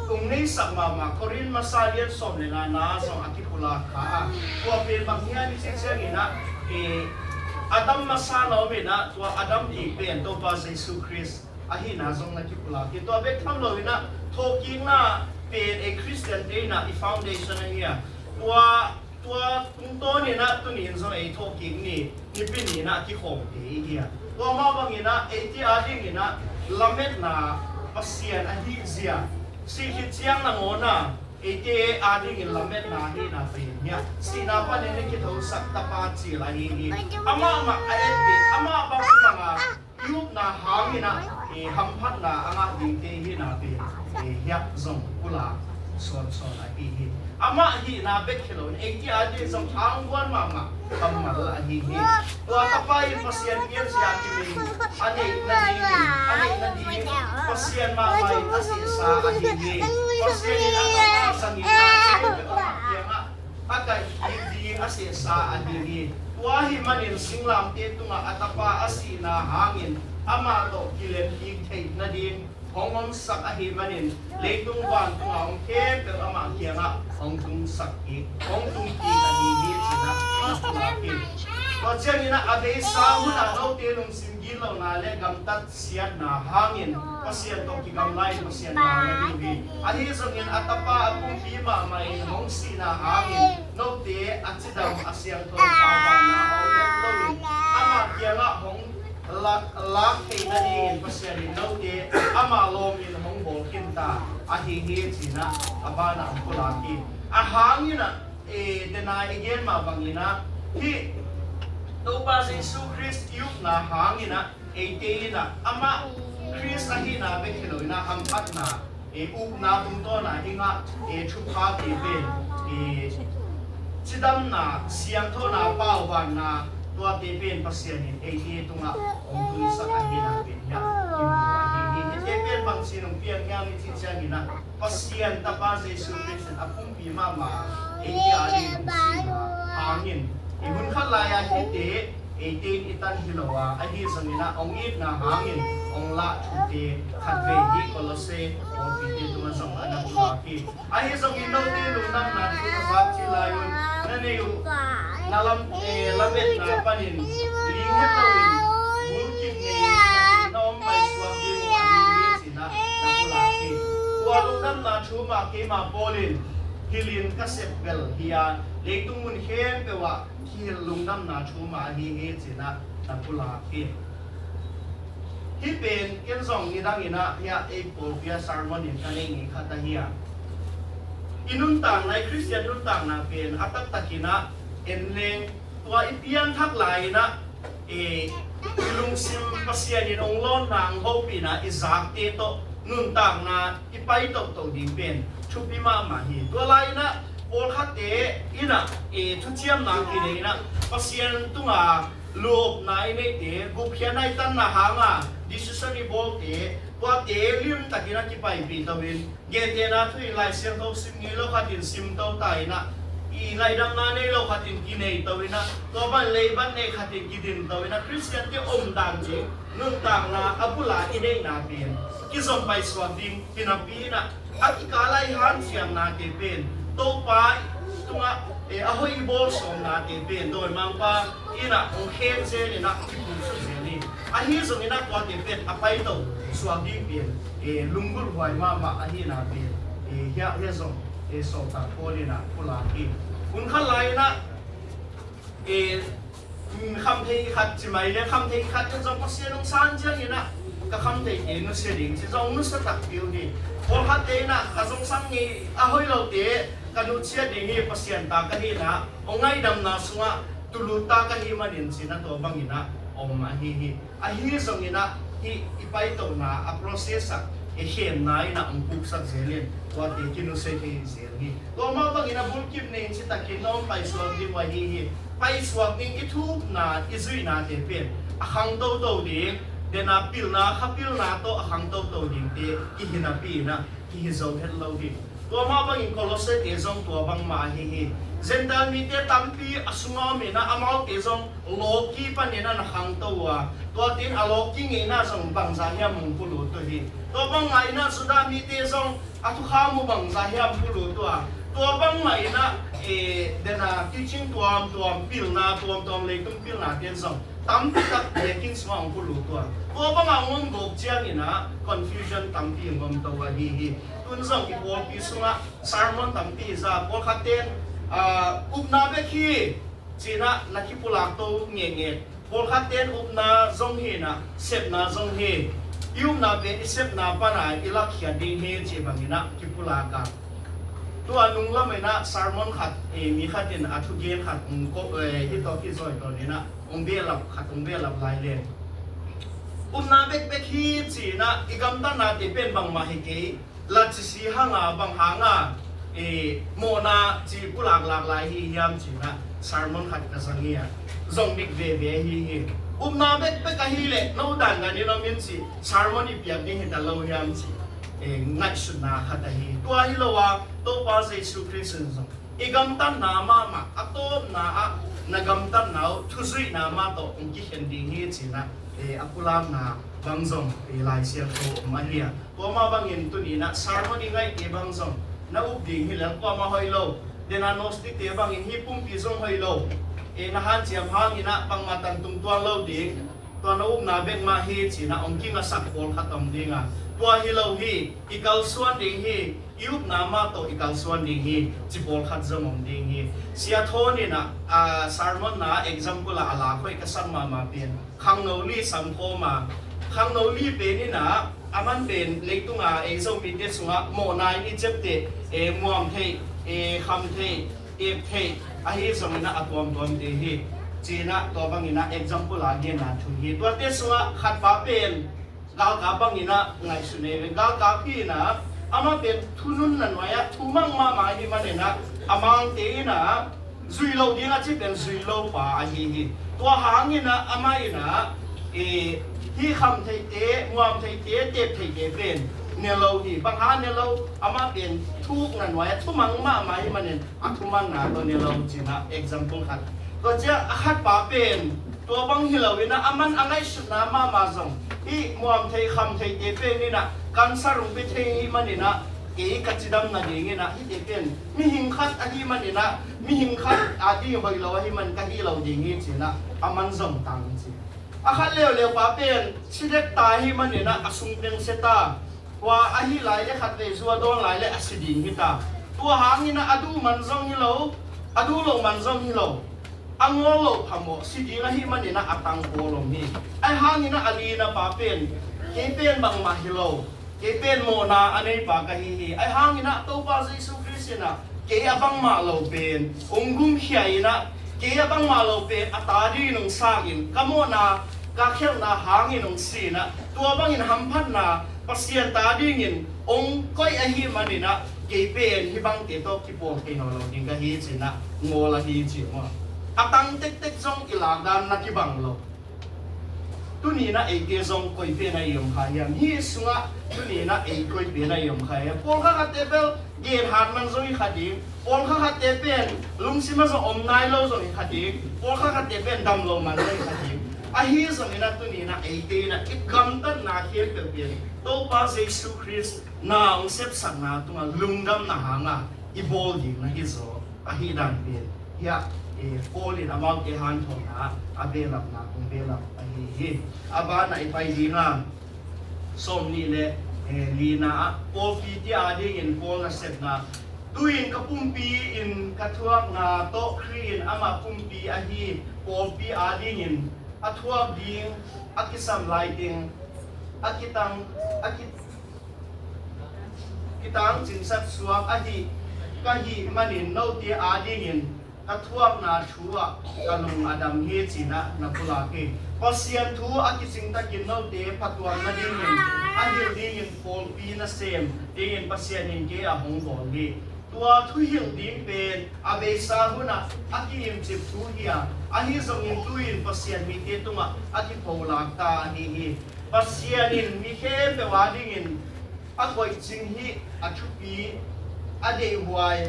ung neisak mahmah Korin masa lian sawm le ngana zong a kipulak kha a, tua pen bang hiam i cih ciangin ah, eh, Adam masa na om in ah, tua Adam kik pen Topa Jesu Khrist ahihna zong na kipulak hi. Tua bek tham lo in ah, thawhkikna pen ei Khristian te in ah i foundation ahi a, tua Tua tungtawn inah tuni in zong ei thawhkik ni, Nipi ni inah kikhawmte i hi a. Tua mah bang inah eite ading inah lametna Pasian ahi zia, sih khit ciang nangawn a eite ading in lametna ahihna pen hiah sihna panin i kithosak Tapa cil ahi hi. Amah mah a et ding, amah bang banga i upna hang inah, eh, hamphatna a ngah dingte i hihna pen, eh, hiah zong pulak sawnsawn ahi hi. Amah hihna bek hi loin eite ading zong angguan mahmah kammal ahi hi. Tua Tapa in Pasian pianzia kimin a neih nadingin, a neih nadingin Pasian mahmah in a sihsa ahi hi. Pasian in a Tapa zangin a kiangah a kaihkhit ding a sihsa ahi hi. Tua ahih manin singlamteh tungah a Tapa a sihna hangin amah tawh kilemkik theih nading hong omsak ahih manin leitung vantung a om khempeuh amah kiangah hong tungsak kik, hong tungkik ahi hi cinah na pulak hi. Tua cianginah a beisa hunah note lungsim gitlohna le gamtat siatna hangin Pasian tawh kigamla in Pasian na na hi. Ahi zongin a Tapa a pumpi mahmah in hong sihna hangin note a cidam a siangtho paubanna hong let loin amah kiangah hong lak, lak theih nadingin Pasian in note amah lawmin hong bawl khinta ahi hi cinah a banah hong pulak hi. A hanginah, eh, dena i gen mah banginah hih Topa Jesu Khrist i upna hanginah eite inah amah Khrist ahihna bek hi loinah hamphatna, eh, upna tungtawna i ngah, eh, thuphate pen, eh, cidamna, siangthona, paubanna, tuate pen Pasian in eite tungah hong tunsak ahihna pen hiah i mu ahi hi. Hihte pen bangci nong piang hiam i cih cianginah Pasian Tapa Jesu Khrist in a pumpi mahmah eite ading hong sihna hangin i hun khat lai-a hihte eite in i tan hi lo a, ahi zongin ah hong itna hangin hong lah thute khatvei hi. Kolose pawlpite tungah zong a na pulak hi. Ahi zongin note lungdamna thu na vak ci lai un, na neih uh na lam, eh, lametna panin ling het loin bulkip nei in na om paisuak ding uh ahi hi cinah na pulak hi. Tua lungdamna thu mah keimah Paul in hilhin ka sep bel hi a, leitung mun khempeuh ah kihilh lungdamna thu mah ahi hi cinah na pulak hi. Hih pen ken zong nidang inah hiah ei pawlpi ah sermon in ka neih ngei khat ahi a, i nuntakna, i Khristian nuntakna pen a taktak inah en leng tua i pianthak lai inah, eh, i lungsim Pasian in hong lawnna hong hopihna i zakte tawh nuntakna i pai tohtoh ding pen thupi mahmah hi. Tua lai inah pawlkhatte inah, eh, thuciamna kinei inah Pasian tunga luopna i neihte, gupkhiatna i tanna hanga decision i bawlte, tuate limtakin a kipaipih to in, gentehna thu in Lai Siangtho sim ngei lo khatin simto ta inah, i ngaihdamna nei lo khatin kineito inah, tua ban leibat nei khatin kidinto inah, Khristiante omdan ding nuntakna a bula i neihna pen kizom paisuak ding, hinapi inah a kikala i hanciamnate pen Topa tungah, eh, a hoih i bawl sawmnate pen dawimangpa inah hong khem zel inah kipuksuk zel hi. Ahi zongin ah tuate pen a paito suak ding pen, eh, lunggulhhuai mahmah ahihna pen, eh, hiah, hiah zong, eh, sawltak Paul inah pulak hi. Hun khat lai inah, eh, khamthei khat ci mai le, khamthei khat in zong Pasian hong san ciangin ah ka khamtheite nusia ding ci zong nusia takpi uh hi. Pawlkhatte inah ka zongsang ngei a hoih lote ka nusia ding hi, Pasian ta ka hi inah hong ngaihdamna sungah tulut ta ka hih manin cinah tua bangin ah om ahi hi. Ahi zongin ah hih i paitona a process ah i khemna inah hong puksak zel in tuate kinusia thei zel hi. Tua mah bangin a bulkip nei in citakin na om paisuak ding uh ahi hi. Paisuak ding i thupna i zuihnate pen a khang toto ding, dena pilna, kha pilna tawh a khang toto dingte kihi napi inah kihi zo het lo hi. Tua mah bangin Kolosete zong tua bangmah ahi hi. Gentile mite tampi a sunga om inah amaute zong lawki panin a na khangto uh a, tuatin a lawki ngeina zong bangza hiam hong pulut uh hi. Tua bangmah inah Judah mite zong a thukham uh bangza hiam pulut uh a, tua bangmah inah, eh, dena teaching tuamtuam, pilna tuamtuam, leitung pilnate zong tampi tak biakinn sungah hong pulut uh a, tua bangah hong om gawp ciangin ah confusion tampi hong om to ahi hi. Tun zong i pawlpi sungah sermon tampi i za, pawlkhatten Aa, upna bek hi, ci-in ah na kipulak to ngekngek. Pawlkhat ten upna zong hi-in ah, sepna zong hi. I upna pen i sepna pana i lakkhiat ding hi, ci bangin ah kipulak a. Tua nung lam in ah sermon khat, eh, mi khat in a thugen khat, mm, ko, eh, hih tawh kizui tawn in ah, hong behlap khat, hong behlap lai leng. Upna bekbek hi, ci-in ah, i gamtatnate pen bangmah hi kei. Latcisi hang a, bang hang a, eh, mawhna ci pulak lak lai hi hiam, ci-in ah sermon khat ka zang hi a. Zong dik veve ahi hi. Upna bekbek ahih leh no dandan in om in ci, sermon i piak ding hi ta lo hiam, ci, eh, ngaihsutna khat ahi. Tua hi lo a, Topa Jesu Khrist in zong i gamtatna mahmah, a tawpna ah na gamtatna uh thuzuihna mah tawh hong kikhen ding hi, ci-in ah, eh, a pulakna bang zong, eh, Lai Siangtho om ahi a. Tua mah bangin tuni-in ah sermon i ngaihte bang zong na up ding hi lel, kuamah hoih lo. Dena Gnostic-te bangin hih pumpi zong hoih lo, eh, na hanciam hangin ah bangmah tangtung tuan lo ding. Tua na upna bek mah hi, ci-in ah hong kingasak pawlkhat om ding a. Tua hi lo hi, i kalsuan ding hi, i upna mah tawh i kalsuan ding hi, ci pawlkhat zong om ding hi. Sia Thawn in ah, a, sermon-na example ah a lak hoih ka sak mahmah pen khangno li sam khawm a. Khangno li pen in ah, aman pen leitung a ei Zomite sungah mawhna in i ciapteh, eh, muam theih, eh, kham theih, tep theih, ahi zongin ah a tuamtuamte hi, ci-in ah tua bangin ah example a genna thu hi. Tuate sungah khat pa pen galkap bangin ah ngaihsun ei ve. Galkap hi-in ah, amah pen thununna nuai-ah thumang mahmah ahih manin ah, a mangte in ah zui lo ding a cih pen zui lo pa ahi hi. Tua hangin ah amah in ah, eh, hih kham theihte, muam theihte, tep theihte pen ne lo hi. Bang hang ne lo, amah pen thukna nuai-ah thumang mahmah ahih manin a thumanna tawh ne lo, ci-in ah example khat. Tua ciang a khat pa pen tua bang hi lo in ah, aman a ngaihsutna mahmah zong, hih muam theih, kham theihte pen in ah cancer hong pia thei ahih manin ah, kei ka cidam nadingin ah hihte pen mihing khat ahih manin ah, mihing khat ading hoih lo ahih man ka hih lo ding hi, ci-in ah aman zong tang ci. A khat leuleu pa pen si dek ta ahih manin ah a sung teng sia ta. Tua ahih lai leh khatvei zu a dawn lai leh a si ding hi ta. Tua hangin ah a duh man zong hi lo, a duh loh man zong hi lo, a ngawl loh phamawh, si ding ahih manin ah a tangpawl om hi. Ahi hangin ah a lina pa pen, kei pen bangmah hi lo, kei pen mawhna a nei pa ka hi hi. Ahi hangin ah Topa Jesu Khrist in ah kei a bangmah lo pen hong gumkhia in ah, kei a bangmah lo pen a ta dingin hong sang in, ka mawhna ka khialhna hangin hong si in ah, tua bangin hamphatna Pasian ta dingin hong koih ahih manin ah, kei pen hih bangte tawh kipawl thei nawn lo ding ka hi, ci-in ah ngawl ahi ci maw. A tang tektek zong i lak dan na kibang lo. Tuni-in ah eite zong koi pen a i om kha hiam? Hih sungah tuni-in ah ei koi pen a i om kha hiam? Pawlkhat khatte bel gen hat man zong hi kha ding. Pawlkhat khatte pen lungsim ah zong om nai lo zong hi kha ding. Pawlkhat khatte pen dam lo man zong hi kha ding. Ahi zongin ah tuni-in ah eite in ah i gamtatna khempeuh pen Topa Jesu Khrist na hong sepsakna tungah lungdamna hanga i bawl ding na hi zaw ahih dan pen hiah, eh, Paul in amaute hanthawnna a behlapna kong behlap ahi hi. A banah i pai ding a, sawmnih le, eh, lina ah, pawlpite adingin Paul nasepna. Tu-in ka pumpi in ka thuakna tawh Khrih in amah pumpi ahi pawlpi adingin a thuak ding a kisam laiteng a kitang, a ki, kitang cinsak suak ahi ka hih manin note adingin ka thuakna thu ah ka lung a dam hi, ci-in ah na pulak hi. Pasian thu a kicing takin note phatuam nadingin a hilh dingin pawlpi nasem dingin Pasian in kei a hong bawl hi. Tua thuhilh ding pen a beisa hunah a ki-imcip thu hi a, ahi zongin tu-in Pasian mite tungah a kipholak ta ahi hi. Pasian in mi khempeuh adingin a koihcing hih a thupi, a deihhuai,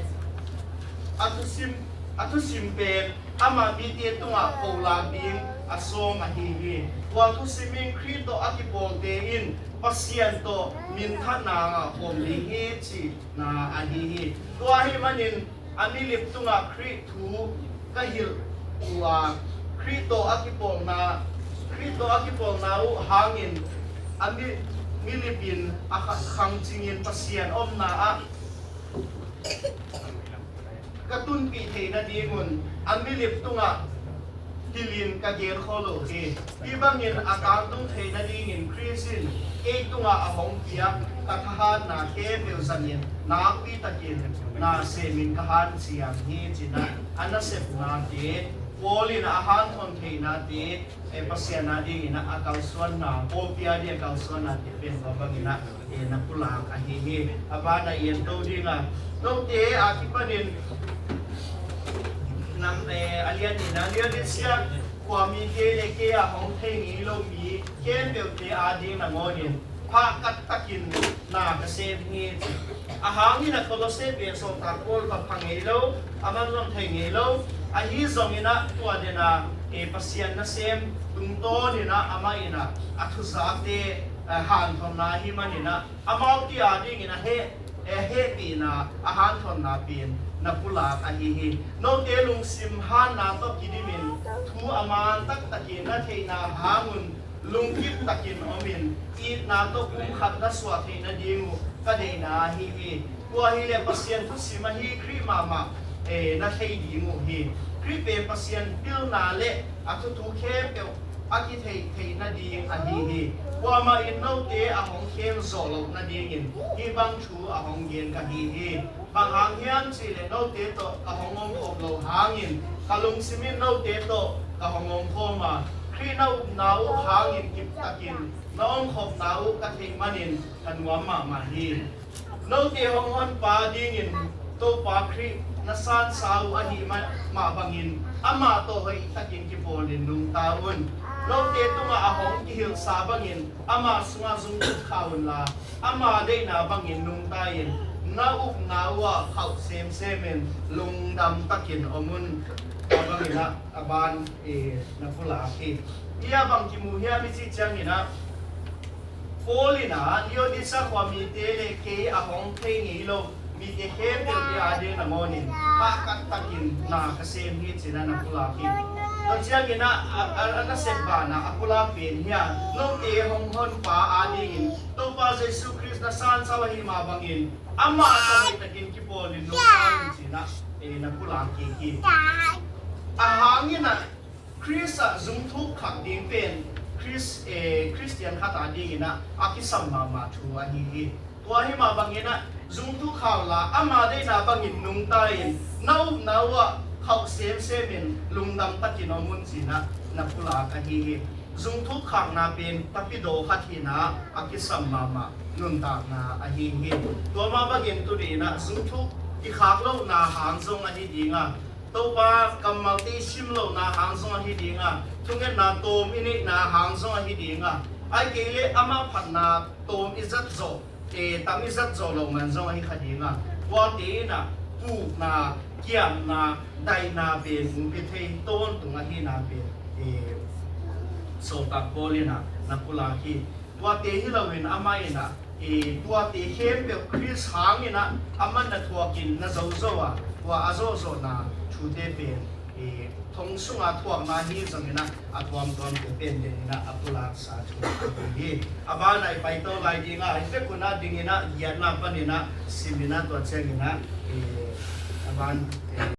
a thusim, a thusim pen amah mite tungah pholak ding a sawm ahi hi. Tua thusim in Khrih tawh a kipawlte in Pasian tawh minthanna ngah khawm ding hi, cihna ahi hi. Tua ahih manin a milip tungah Khrih thu ka hilh uh a, Khrih tawh a kipawlna, Khrih tawh a kipawlna uh hangin a mi, milip in a kha, khangcingin Pasian omna ah ka tunpih theih nadingun a milip tungah hilhin ka gen khol uh hi. Hih bangin a tangtung theih nadingin Khrist in kei tungah a hong piak ka thahatna khempeuh zangin nakpi takin na semin ka hanciam hi, ci-in ah a nasepnate, Paul in a hanthon theihnate, eh, Pasian adingin ah a kalsuanna, pawlpi ading a kalsuannate pen tua bangin ah, eh, na pulak ahi hi. A ban ah i en to ding a, note a kipanin nam, eh, a lian nihna, Laodicea khua mite le kei a hong thei ngei lo mi khempeuhte ading nangawnin pahkat takin na ka sem hi, ci. A hangin ah Kolosse pen sawltak Paul va pha ngei lo, a man zong thei ngei lo. Ahi zongin ah tua den a, eh, Pasian nasem tungtawnin ah amah in ah a thuzakte, eh, hanthonna ahih manin ah amaute adingin a heh, eh, hehpihna, a hanthonna pen na pulak ahi hi. Note lungsim hanna tawh kidimin thu a man taktakin na theihna hangun lungkim takin omin, itna tawh pumkhat na suah theih nading uh ka deihna ahi hi. Tua hileh Pasian thusim ahi Khrih mahmah, eh, na thei ding uh hi. Khrih pen Pasian pilna le a thuthu khempeuh a kitheih theih nading ahi hi. Kuamah in note a hong khem zawh loh nadingin hih bang thu a hong gen ka hi hi. Bang hang hiam cihleh note tawh ka hong omkhop loh hangin ka lungsim in note tawh ka hong omkhawm a, Khrih na upna uh hangin kiptakin na omkhopna uh ka theih manin ka nuam mahmah hi. Note hong honpa dingin Topa Khrih na sansa uh ahih mah, mah bangin amah tawh hoihtakin kipawlin nungta un. Note tungah a hong kihilhsa bangin ama sungah zungthuk kha unla, ama deihna bangin nungta in, na upna uhah khauh semsemin lungdam takin om un. Tua bangin ah a ban, eh, na pulak hi. Hih a bang kimu hiam i cih ciangin ah, Paul in ah Laodicea khua mite le kei a hong thei ngei lo mite khempeuhte ading nangawnin pahkat takin na ka sem hi, ci-in ah na pulak hi. Tua ciangin ah a, a, a nasep banah a pulak pen hi a, note hong honpa adingin Topa Jesu Khrist na sansa uh ahih mah bangin amah tawh hoihtakin kipawlin nungta un, ci-in ah, eh, na pulak kik hi. A hangin ah Khrist ah zungthuk khak ding pen Khrist, eh, Khristian khat adingin ah a kisam mahmah thu ahi hi. Tua ahih mah bangin ah zungthuk kha unla, ama deihna bangin nungta in, na upna uhah khauh semsemin lungdam takin om un, ci-in ah na pulak ahi hi. Zungthuk khakna pen tapidaw khat hihna a kisam mahmah nuntakna ahi hi. Tua mah bangin tuni in ah zungthuk kikhak lohna hang zong ahi ding a, Topa kammalte i sim lohna hang zong ahi ding a, thungetna tawm i neihna hang zong ahi ding a, ahih kei leh amah phatna tawm i zat zawh, eh, tam i zat zawh loh man zong ahi kha ding a, tuate in ah pukna, kiamna, daihna pen hong pia thei tawntung ahihna pen, eh, sawltak Paul in ah na pulak hi. Tuate hi loin amah in ah, eh, tuate khempeuh Khrist hangin ah amah na thuakin na zo zo a, tua a zawhzawhna thute pen, eh, thong sunga thuakna hi zongin ah a tuamtuamte pen dingin ah a pulaksa thu ahi hi. A banah i paito lai ding a, i pek hun ah dingin ah giatna panin ah simin ah tua ciangin ah, eh, a ban, eh,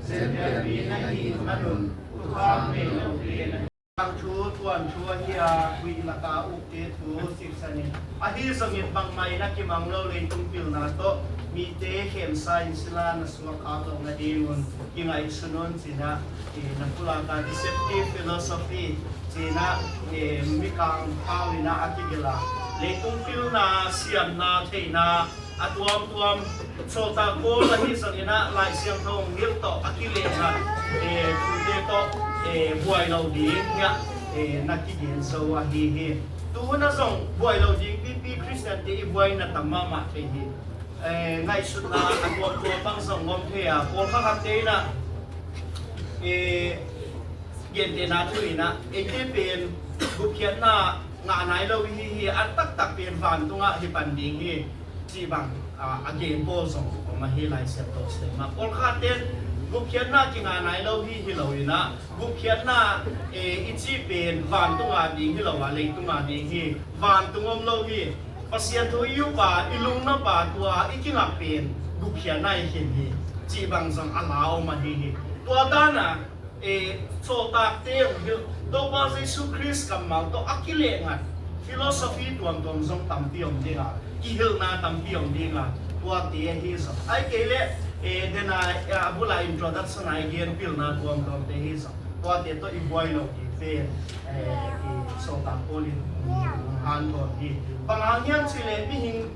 Gentile mi na hih manun, thukham nei lo pen. Thu tuan thu ahi a, huih laka ukte thu siksan in. Ahi zongin bangmah in a kimang lo leitung pilna tawh mite khemsa in sila na suak khak loh nadingun kingaihsun un, ci-in ah, eh, na pulak a, deceptive philosophy, ci-in ah, eh, Mikang pau in ah a kigelh a, leitung pilna, siamna, theihna, a tuamtuam, sawltak Paul ahi zongin ah Lai Siangtho hong hilh tawh a kilehna, eh, thute tawh, eh, buai lo ding hiah, eh, na kigen zo ahi hi. Tuhun ah zong buai lo ding pipi Khristiante i buai na tam mahmah thei hi. Eh, ngaihsutna a tuamtuam bang zong om thei a, pawlkhat khatte in ah, eh, gentehna thu in ah, eite pen gupkhiatna ngah nai lo hi hi, a taktak pen vantungah hi pan ding hi, cih bang, ah, a gen pawl zong om ahi, Lai Siangtho sim ah. Pawlkhatte in gupkhiatna kingah nai lo hi, hi lo in ah, gupkhiatna, eh, i cih pen vantungah ding hi lo a, leitungah ding hi, vantung om lo hi. Pasian thu i up a, i lungnop a, tua i kingak pen gupkhiatna i khin hi cih bang zong a la om ahi hi. Tua dan a, e, sawltakte hong hilh, Topa Jesu Khrist kammal tawh a kilehngat philosophy tuamtuam zong tampi om ding a, kihilhna tampi om ding a, tuate ahi zong. Ahih kei leh, e, den a, e, a bul a introduction a i gen pilna tuamtuamte ahi zong. Tuate tawh i buai loh ding pen, e, i sawltak Paul in hong hanthawn hi. Bang hang hiam cih leh mihing,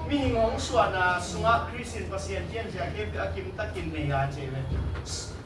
mihing hong suahna sungah Khrist in Pasian pianzia khempeuh a kim takin nei a, ci hi ve.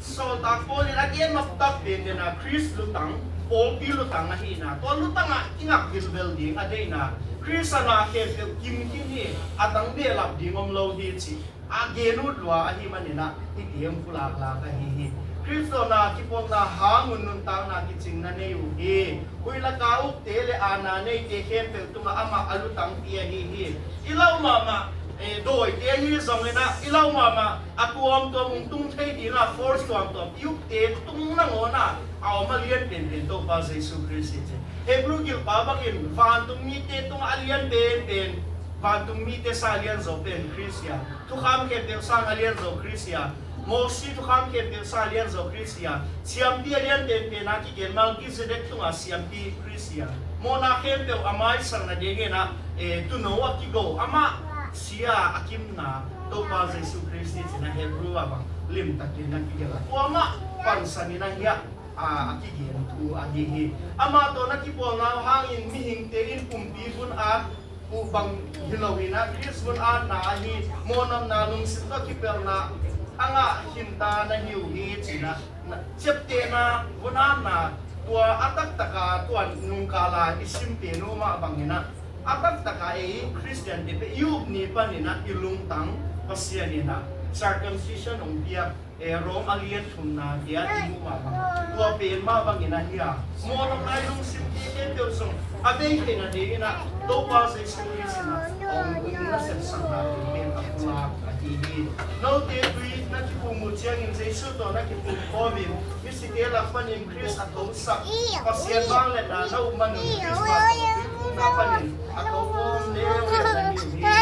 Sawltak Paul in a gen noptak pen den a Khrist lutang, pawlpi lutang ahihna, tua lutang ah kingak vilvel ding a deihna, Khrist a na khempeuh kim khin hi, a tang behlap ding om lo hi, ci a gen ut lua ahih manin ah hih teng pulaklak ahi hi. Khrist tawh na kipuakna hang un nuntakna kicing na nei uh hi. Huih lak a ukte le aana neite khempeuh tungah amah a lutangpi ahi hi. I lau mahmah, eh, dawite ahi zongin ah, i lau mahmah a tuamtuam hong tung thei ding a force tuamtuam i ukte tung nangawn ah a om a lian penpen Topa Jesu Khrist hi, ci. Hebrew gilpa bangin vantung mite tungah a lian penpen, vantung mite sang a lianzaw pen Khrist hi a, thukham khempeuh sang a lianzaw Khrist hi a, Mosi thukham khempeuh sang a lianzaw Khrist hi a, siampi a lian penpen a kigen Melchizedek tunga siampi Khrist hi a, mawhna khempeuh a maisak nadingin ah, eh, tuuno a kigo, amah si a, a kimna Topa Jesu Khrist hi, ci-in ah Hebrew ah bang limtakin na kigelh a, tua amah pansanin ahi a, a, a kigen thu ahi hi. Amah tawh na kipualna uh hangin mihingte in pumpi vun at uh bang hi loin ah, Khrist vun atna ahi, mawhnopna, lungsim tawh kipelhna a ngah khinta na hi uh hi, ci-in ah, na, ciaptehna, vun atna, tua a taktak a, tua nungkal a i sim pen uh mah bangin ah, a taktak a ei Khristiante pen i up ni panin ah i lungtang Pasian in ah circumcision hong piak, eh, Rom a lian thumna te ah i muh mah bang, tua pen mah bangin ahi a, mawhnopna, i lungsim te khempeuh zong a bei theihna dingin ah Topa Jesu Khrist in ah hong, hong nasepsakna pen a pulak ahi hi. Note tui na kiphum uh ciangin, Jesu tawh na kiphum khawmin, misite lak panin Khrist a thosak, Pasian vangliatna na up manun Khrist tawh tuiphumna panin a thokhawm leuleu na hi uh hi.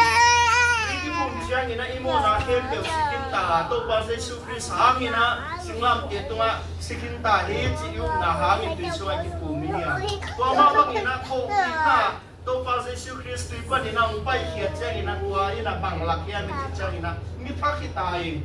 Tui kiphum ciangin ah i mawhna khempeuh si khinta, Topa Jesu Khrist hangin ah singlamteh tungah si khinta hi, ci i upna hangin tui sungah kiphum i hi a, tua mah bangin ah thokikna, Topa Jesu Khrist tui panin ah hong paikhiat ciangin ah tua in ah bang lak hiam i cih ciangin ah mi thak hi ta ing.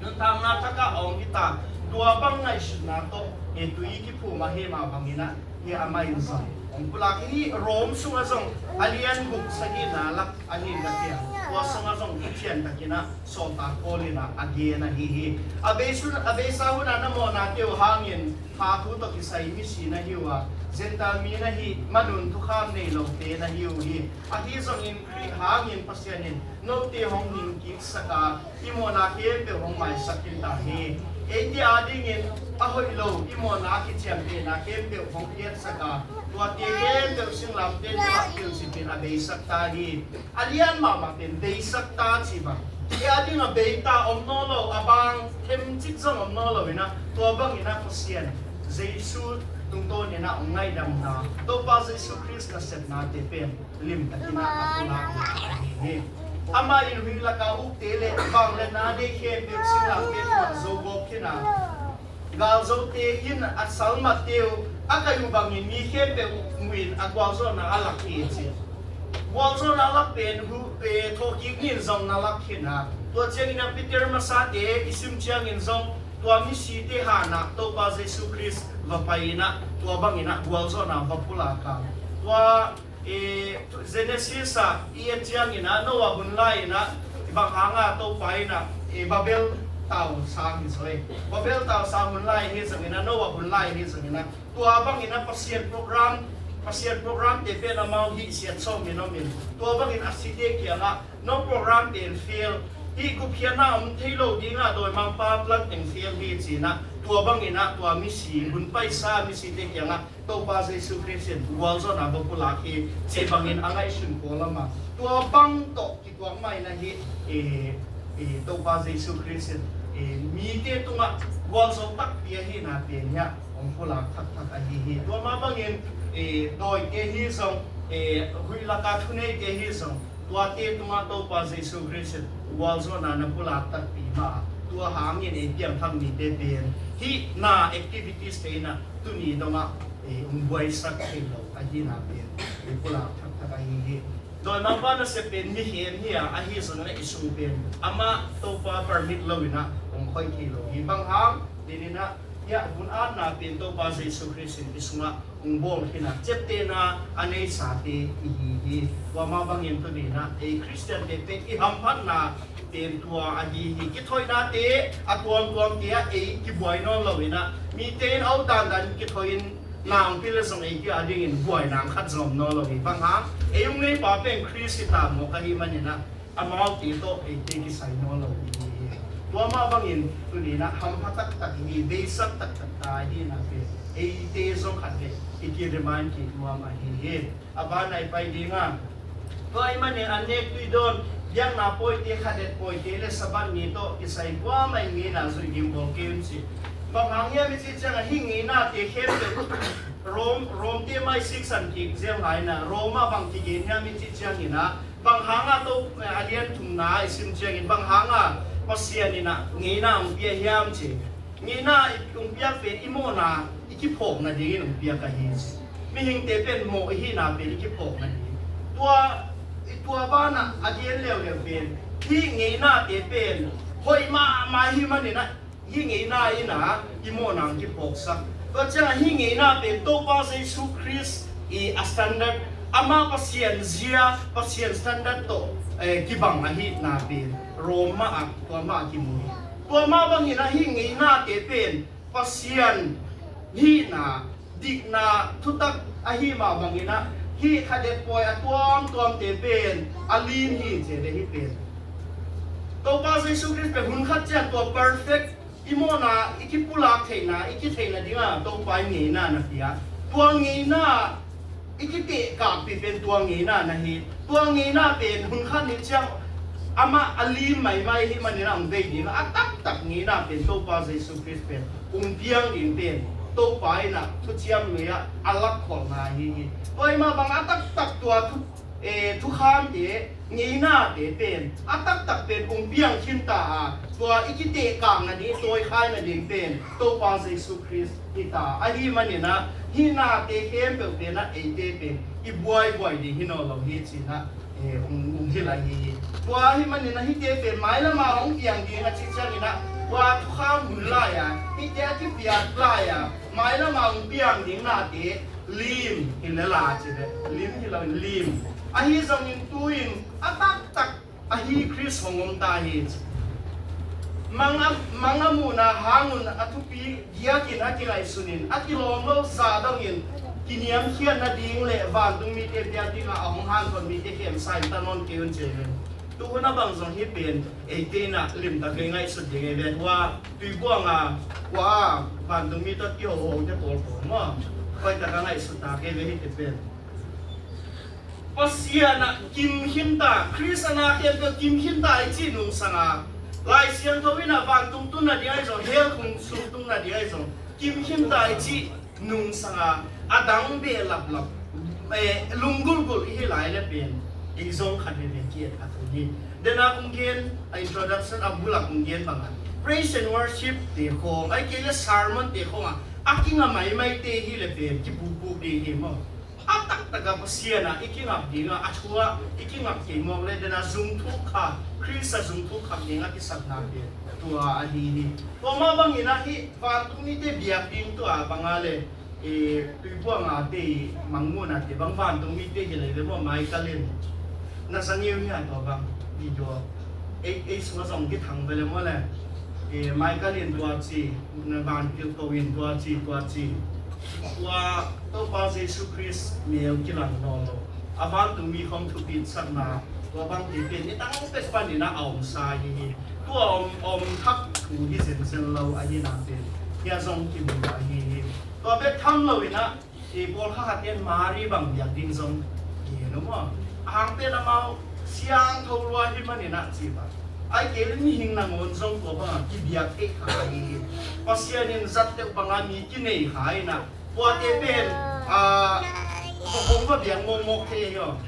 Nuntakna thak ah a om hi ta. Tua bang ngaihsutna tawh, eh, tui kiphum ahi mah bangin ah, hi amah in zong hong pulak hi. Rom sungah zong a lian guk, sagihna lak ahi ka tia, tua sungah zong i ciantakin ah sawltak Paul in ah a gen ahi hi. A beisun, a beisa hun a na mawhnate uh hangin, pha thu tawh kisai misi na hi uh a, Gentile mi na hih manun thukham nei lote na hi uh hi. Ahi zongin Khrih hangin Pasian in note hong hingkiksak a, i mawhna khempeuh hong maisak khin ta hi. Eite adingin a hoih lo i mawhna a kiciamtehna khempeuh hong piaksak a, tuate khempeuh singlamteh tungah pilcipin a beisak ta hi. A lian mahmah pen beisak ta cih bang. Ei ading a bei ta om nawn lo, a bang themcik zong om nawn lo in ah, tua bangin ah Pasian Jesu tungtawnin ah hong ngaihdamna, Topa Jesu Khrist nasepnate pen limtakin ah a pulak ahi hi. Amah in huih lak a ukte le vangliatna nei khempeuh singlamteh tungah zo gawp khin a, galzote in a salmatte uh a kaih uh bangin mi khempeuh uh in a gualzawhna a lak hi, ci. Gualzawhna a lak pen hu, eh, thawhkik ni in zong na lak khin a, tua ciangin ah Peter masate i sim ciangin zong tua misite hanah Topa Jesu Khrist va pai in ah, tua bangin ah gualzawhna va pulak a, tua, eh, Genesis ah i et ciangin ah Noah hun lai-in ah bang hanga Topa in ah, eh, Babel tau sang hi zaw e. Babel tau sang hun lai hi zongin ah, Noah hun lai hi zongin ah, tua bangin ah Pasian program, Pasian programte pen amau hihsiat sawmin om in, tua bangin a site kiangah no program pen fail, hih gupkhiatna om thei lo dingah dawimangpa plan teng fail hi, ci-in ah, tua bangin ah tua misi, hun paisa misite kiangah Topa Jesu Khrist in gualzawhna va pulak hi, cih bangin a ngaihsun kawlam a, tua bang tawh kituak mah in ahi, eh, eh, Topa Jesu Khrist in, eh, mite tungah gualzo takpi ahihna pen hiah pulak thakthak ahi hi. Tua mah bangin, eh, dawite hi zong, eh, huih laka thuneite hi zong, tuate tungah Topa Jesu Khrist in gualzawhna na pulak takpi mah a, tua hangin ei piangthak mite pen hih na activities te in ah tuni dongah, eh, hong buaisak thei lo ahihna pen, eh, pulak thakthak ahi hi. Dawimangpa nasep pen mi khem hi a, ahi zongin ah i sung pen amah Topa permit lo in ah hong khoih thei lo hi. Bang hang, tua in ah hiah hun atna pen Topa Jesu Khrist in i sungah hong bawl khin a, ciaptehna a neisate i hi hi. Tua mah bangin tuni in ah ei Khristiante pen i hamphatna pen tua ahi hi. Kithoihnate a tuamtuamte ah ei kibuai nawn lo in ah, mite in au dandan kithoih in na hong pia leh zong ei kia dingin buaina khat zong om nawn lo hi. Bang hang, ei hong neipa pen Khrist hi ta mawk ahih manin ah, amaute tawh eite kisai nawn lo hi. Tua mah bangin tuni in ah hampha taktak hi, beisak taktak ta hi na pen eite zong khat vei i ki-remind kik nuam ahi hi. A ban ah i pai ding a, tua ahih manin an nek tui dawn, biakna pawite, khadet pawite le Sabbath ni tawh kisai kuamah in ngeina zuih ding bawl kei un ci. Bang hang hiam i cih ciangin hih ngeinate khempeuh Rom, Rom te mah i siksan kik zel lai in ah, Rom ah bang kigen hiam i cih ciangin ah, bang hangah Topa, a lian thumna i sim ciangin bang hangah Pasian in ah ngeina hong pia hiam ci. Ngeina i hong piak pen i mawhna i kiphawk nadingin hong piak ahi ci. Mihingte pen mawh i hihna pen i kiphawk nading. Tua, i tua banah a gen leuleu pen hih ngeinate pen hoih mahmah ahih manin ah, hih ngeina in ah i mawhna hong kiphawksak. Tua ciangah hih ngeina pen Topa Jesu Khrist i a standard, amah Pasian zia, Pasian standard tawh, eh, kibang ahihna pen Rom mah ah, tua mah ah kimu hi. Tua mah bangin ah hih ngeinate pen Pasian hihna, dikna thutak ahih mah bangin ah, hih khadet pawi a tuamtuamte pen a lim hi ci ve. Hih pen Topa Jesu Khrist pen hun khat ciang tua perfect i mawhna i kipulak theihna, i kitheihna dingah Topa in ngeina na pia. Tua ngeina i kitehkakpih pen tua ngeina na hi. Tua ngeina pen hun khat ni ciang amah a lim maimai ahih manin ah hong bei ding a, a taktak ngeina pen Topa Jesu Khrist pen hong piang ding pen Topa in ah Thuciam Lui ah a lakkholhna ahi hi. Tua ahih mah bang a taktak tua thu, eh, thukhamte, ngeinate pen a taktak pen hong piang khin ta a, tua i kitehkakna ding, i tawikhai nading pen Topa Jesu Khrist hi ta. Ahih manin ah hih nate khempeuh pen ah eite pen i buaibuai ding hi nawn lo hi ci-in ah, eh, hong, hong hilh ahi hi. Tua ahih manin ah hihte pen mailam ah hong piang ding a cih ciangin ah, tua thukham hun lai-a, hihte a kipiak lai-a, mailam ah hong piang ding nate lim hi lel a ci ve. Lim hi lo in lim. Ahi zongin tu-in a taktak ahi Khrist hong om ta hi. Mang a, mang a muhna hang un a thupi giakin a kingaihsun in, a kilawm lo zah dongin kiniamkhiat nading le vantung mite biak dingah a hong hanthawn mite khemsa in ta nawn kei un ci hi. Tu hun a bang zong hih pen eite in ah limtak vei ngaihsut ding ei ve. Tua tuibuang a, kua a vantung mi tawh kihohote pawlpawl maw, hoihtak a ngaihsut ta kei ve hihte pen. Pasian ah kim khin ta, Khrist a na khempeuh kim khin ta i cih nungsang a, Lai Siangtho in ah vantung tun nading ahi zong, hell khung sung tun nading ahi zong, kim khin ta i cih nungsang a, a dang behlaplap, eh, lunggulhgulh i hi lai le pen ei zong khat veve ki-et khat uh hi. Dena kong gen a introduction a bul ah kong gen bang a, praise and worship te khawng, ahih kei le sermon te khawng a, a kinga maimai te hi le pen kipupuk ding hi maw. A taktak a Pasian ah i kingap ding a, a thu ah i kingap kei mawk le dena zungthuk kha, Khrist a zungthuk kha ding a kisapna pen tua ahi hi. Tua mah bangin ah hih vantung mite biak ding tua bang a le, eh, tuibuang a te i mangmuhna te bang vantung mite hi lei ve maw, Michael in. Na zang uh hia tua bang video? Ei, ei sung a zong kithang ve le maw le. Eh, Michael in tua ci, na vanpilko in tua ci, tua ci. Tua Topa Jesu Khrist mel kilang nawn lo, a vantung mi khawng thupitsakna, tua bang te pen nidang pek panin ah a omsa hi hi. Tua om, om thak thu hi zenzen lo ahihna pen hia zong kimu ahi hi. Tua bek tham loin ah, i pawlkhat khat in Mari bang biak ding zong gen uh maw. A hang pen amau siangtho lua hi manin ah ci bang, Ai kei le mihing nangawn zong tua bangah kibiak thei kha hi. Pasian in zat deuh bangah mi kinei kha hi na. Tuate pen a, hong va biak mawkmawk thei hi aw.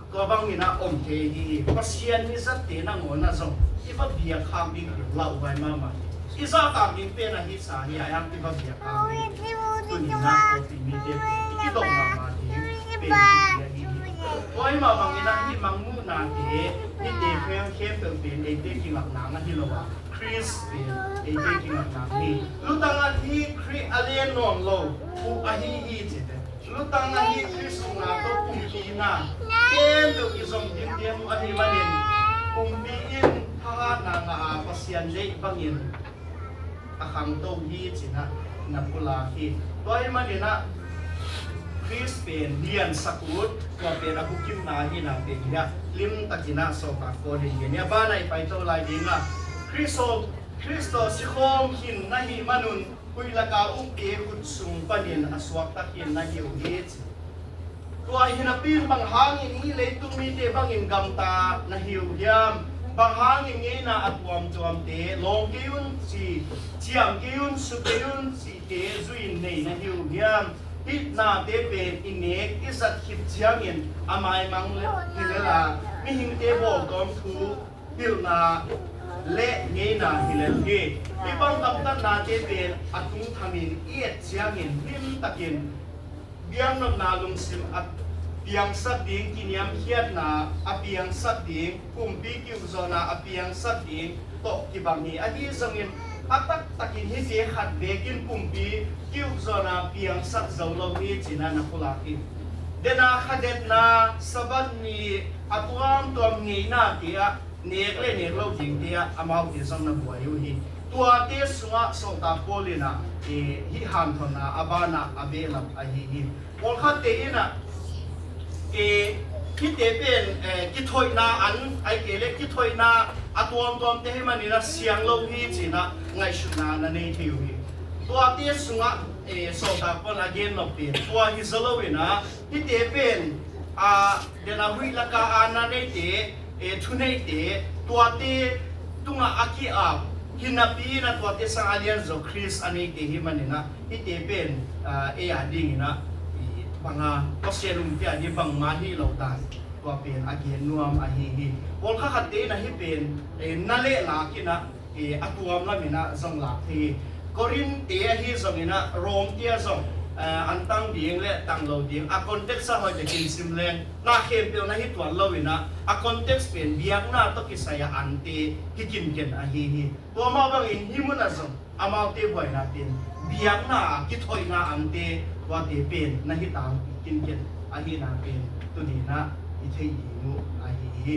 Tua bangin a om thei hi. Pasian mi zatte nangawn ah zong i va biak khak ding hi lauhuai mahmah hi. I zahtak ding pen ahi sa hi a, i va biak khak ding. Tuni na kopi mite pen i kidong mahmah ding pen hi hi. Tua hi mah bangin a hih mangmuhnate, hihte kheng khempeuh pen eite kingakna ahi lo a, Khrist pen eite kingakna hi. Lutang ahi Khrih a len nawn lo uh ahi hi cite. Lutang ahi Khrist ukna tawh pumpi na khempeuh i zong dingding uh ahi manin, pumpi in thahatna ngah a, Pasian deih bangin a khangto hi cina na pulak hi. Tua hi manin a Khrist pen liansak ut, tua pen a bukimna hi na pen hi a, limtakin a Sawltak Paul in gen hi a, banah i paito lai ding a, Khrist aw, Khrist aw sikhawm khin na hih manun, huih laka ukte khut sung panin a suakta khin na hi uh hi ci. Tua hi napi in bang hangin hih leitung mite bangin gamta na hi uh hiam? Bang hangin ngeina a tuamtuamte, lawng kei un ci, ciam kei un, su kei un cite zui-in nei na hi uh hiam? Hih nate pen i nek i zat khit ciangin a maimang le hi lel a, mihingte bawltawm thu pilna le ngeina hi lel hi. Hih bang gamtatnate pen a tungthamin i et ciangin limtakin biaknopna lungsim a piangsak ding, kiniamkhiatna a piangsak ding, pumpi kiukzawhna a piangsak ding tawh kibang hi. Ahi zongin a taktakin hihte khat vekin pumpi kiukzawhna piangsak zo lo hi cina na pulak hi. Dena khadetna, Sabbath ni a tuamtuam ngeina te ah nek le nek lo dingte ah amaute zong na buai uh hi. Tuate sungah Sawltak Paul in ah, eh, hih hanthotna a banah a behlap ahi hi. Pawlkhatte in ah, eh, hihte pen, eh, kithoihna an, ai kei le kithoihna a tuamtuamte hi manin ah siang lo hi cina ngaihsutna na nei thei uh hi. Tuate sungah, eh, Sawltak Paul a gen nop pen tua hi zaw lo in ah, hihte pen, a, dena huih laka a na neite, e, thuneite, tuate tungah a ki-ap hi napi in ah tuate sang a lianzaw Khrist a neite hi manin ah hihte pen, a, ei a dingin ah, i, banga Pasian umte a ding bangmah hi lo dan tua pen a gen nuam ahi hi. Pawlkhat khatte in ah hih pen, e, na le lak in ah, e, a tuam lam in ah zong lak thei hi. Korinth te ahi zongin ah Rome te ah zong, e, an tang ding le tang lo ding a context a hoih takin sim leng na khempeuh na hi tuan lo in ah a context pen biakna tawh kisai a ante hi kinken ahi hi. Tua mah bangin hih munah zong amaute buaina pen biakna a kithoihna ante tuate pen na hi tang kinken ahihna pen tuni in ah i theih ding uh ahi hi.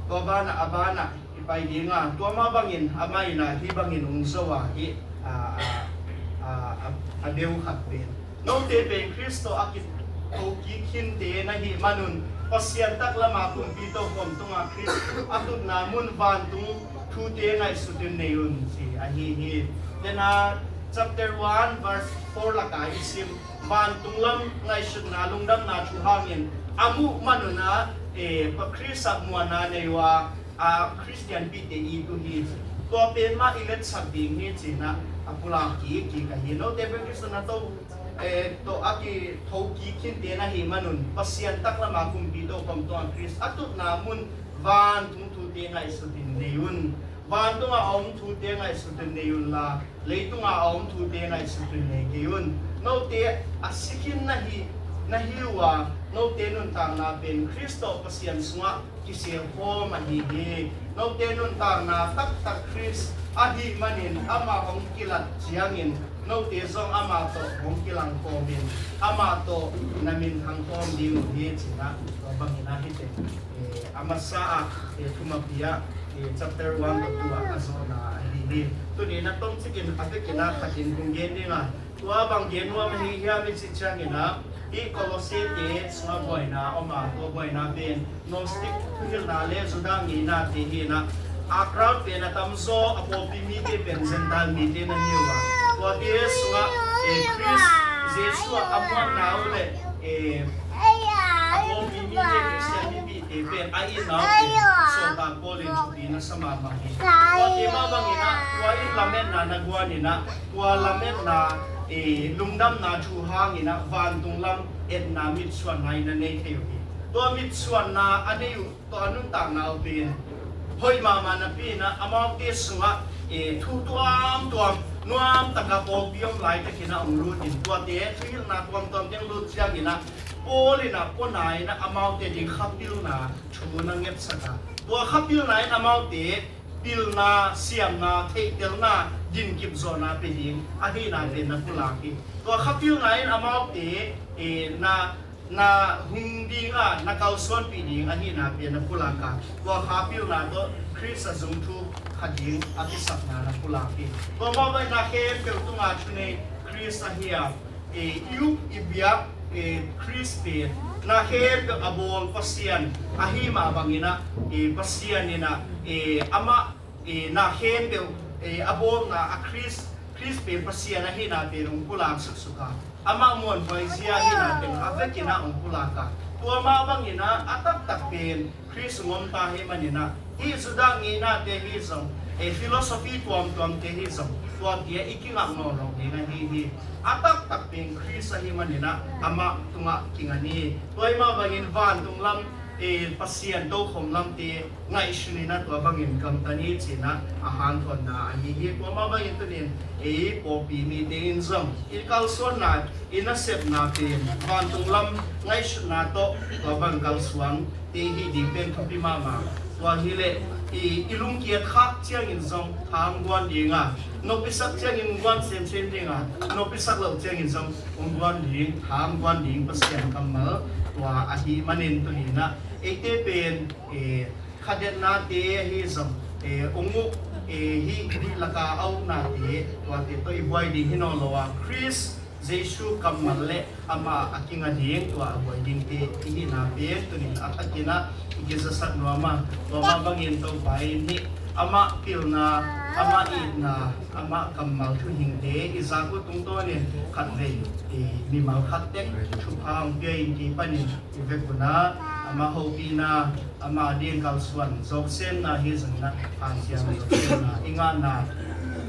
Tua banah a banah i pai ding a, tua mah bangin amah in ah hih bangin hong zo a, hih, a, a, a, a, a beu khat pen, note pen Khrist tawh a kitho kik khinte na hih manun Pasian taklam a kumpi tokhom tungah Khrist a tutna mun vantung thute ngaihsutin nei un ci ahi hi. Dena chapter one verse four laka i sim, vantung lam ngaihsutna lungdamna thu hangin a muh manun ah, e, pa Khrist ah muanna nei uh a, a, Khristianpite it uh hi ci. Tua pen mah i letsak ding hi cina a pulak kik kik ahi. Note pen Khrist na to, e, tawh a kitho kik khinte na hih manun Pasian taklam a kumpi tokhom tungah Khrist a tutna mun vantung thute ngaihsutin nei un. Vantungah a om thute ngaihsutin nei unla, leitungah a om thute ngaihsutin nei kei un. Note a si khin na hi, na hi uh a, note nuntakna pen Khrist tawh Pasian sungah kiselkhawm ahi hi. Note nuntakna taktak Khrist ahih manin amah hong kilat ciangin note zong amah tawh hong kilangkhawmin amah tawh na minthang khawm ding uh hi cina tua bangin ah hihte, e, a masa ah, e, thumapi ah, e, chapter one to two ah a zawhna ahi hi. Tuni in ah tomcikin a vekin ah khatin kong gen ding a, tua bang gen nuam ahi hiam i cih ciangin ah, hih Kolossete sungah buaina om a, tua buaina pen Gnostic thuhilhna le Judah ngeinate hi in ah, a crowd pen a tamzaw a pawlpi mite pen Gentile mite na hi uh a, tuate sungah, e, Khrist Jesuh ah a muanna uh le, e, Pawlpi mite, Khristian mipite pen a itna pen sawltak Paul in thupi na sa mahmah hi. Tua te mah bangin ah tua in lametna na guan in ah tua lametna, eh, lungdamna thu hangin ah vantung lam etna mitsuanna in a nei thei uh hi. Tua mitsuanna a nei uh tua nuntakna uh pen hoih mahmah napi in ah amaute sungah, eh, thu tuamtuam nuamtaka pawlpi om laitakin ah hong lut in tuate thuhilhna tuamtuam teng lut ciangin ah Paul in ah pona in ah amaute ding khapilna thu na ngetsak a, tua khapilna in amaute pilna, siamna, theihtelna, dinkip zawhna pe ding ahihna pen na pulak hi. Tua khapilna in amaute, eh, na na hung ding a na kalsuanpih ding ahihna pen na pulak a, tua khapilna tawh Khrist a zung thuk kha ding a kisapna na pulak hi. Tua mah bangin na khempeuh tungah thunei Khrist ahi a, eh, i up i biak, eh, Khrist pen na khempeuh a bawl Pasian ahi mah bangin ah, eh, Pasian in ah, eh, amah, eh, na khempeuh, eh, a bawlna a Khrist, Khrist pen Pasian ahihna pen hong pulak suksuk a, amah muanhuai zia ahihna pen a vekin ah hong pulak a, tua mah bangin ah a taktak pen Khrist hong om ta ahih manin ah hih Judah ngeinate hi zong, eh, philosophy tuamtuamte hi zong, tuate ah i kingak nawn lo ding ahi hi. A taktak pen Khrist ahih manin ah amah tungah kinga ni. Tua ahih mah bangin vantung lam, eh, Pasian tokhom lamte ngaihsun in ah tua bangin gamta ni ci-in ah a hanthawnna ahi hi. Tua mah bangin tuni-in ei pawlpi mite in zong i kalsuanna, i nasepna pen vantung lam ngaihsutna tawh tua bang kalsuan te hih ding pen thupi mahmah. Tua hileh i, i lungkiat khak ciangin zong tha hong guan ding a, nopsak ciangin hong guan semsem ding a, nopsak loh ciangin zong hong guan ding, tha hong guan ding Pasian kammal tua ahih manin tuni-in ah eite pen, eh, khadetnate ahi zong, eh, hong uk, eh, hih, hih laka a uknate tuate tawh i buai ding hi nawn lo a, Khrist Jesu kammal le amah a kinga ding tua a buai dingte i hihna pen tuni-in a thakin ah i kizasak nuam a, tua mah bangin Topa in hih amah pilna, amah itna, amah kammal thuhingte i zak uh tungtawnin khatvei, eh, mimal khat tek thupha hong pia in kei panin i vekun ah amah hopihna, amah ding kalsuan zawksemna hi zongin ah hanciam zawksemna i ngahna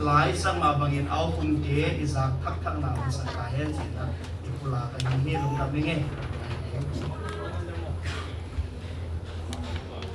laisak mah bangin a okhumte i zak thakthakna hong sak ta hen ci-in ah i pulak ahi hi. Lungdam ing ei.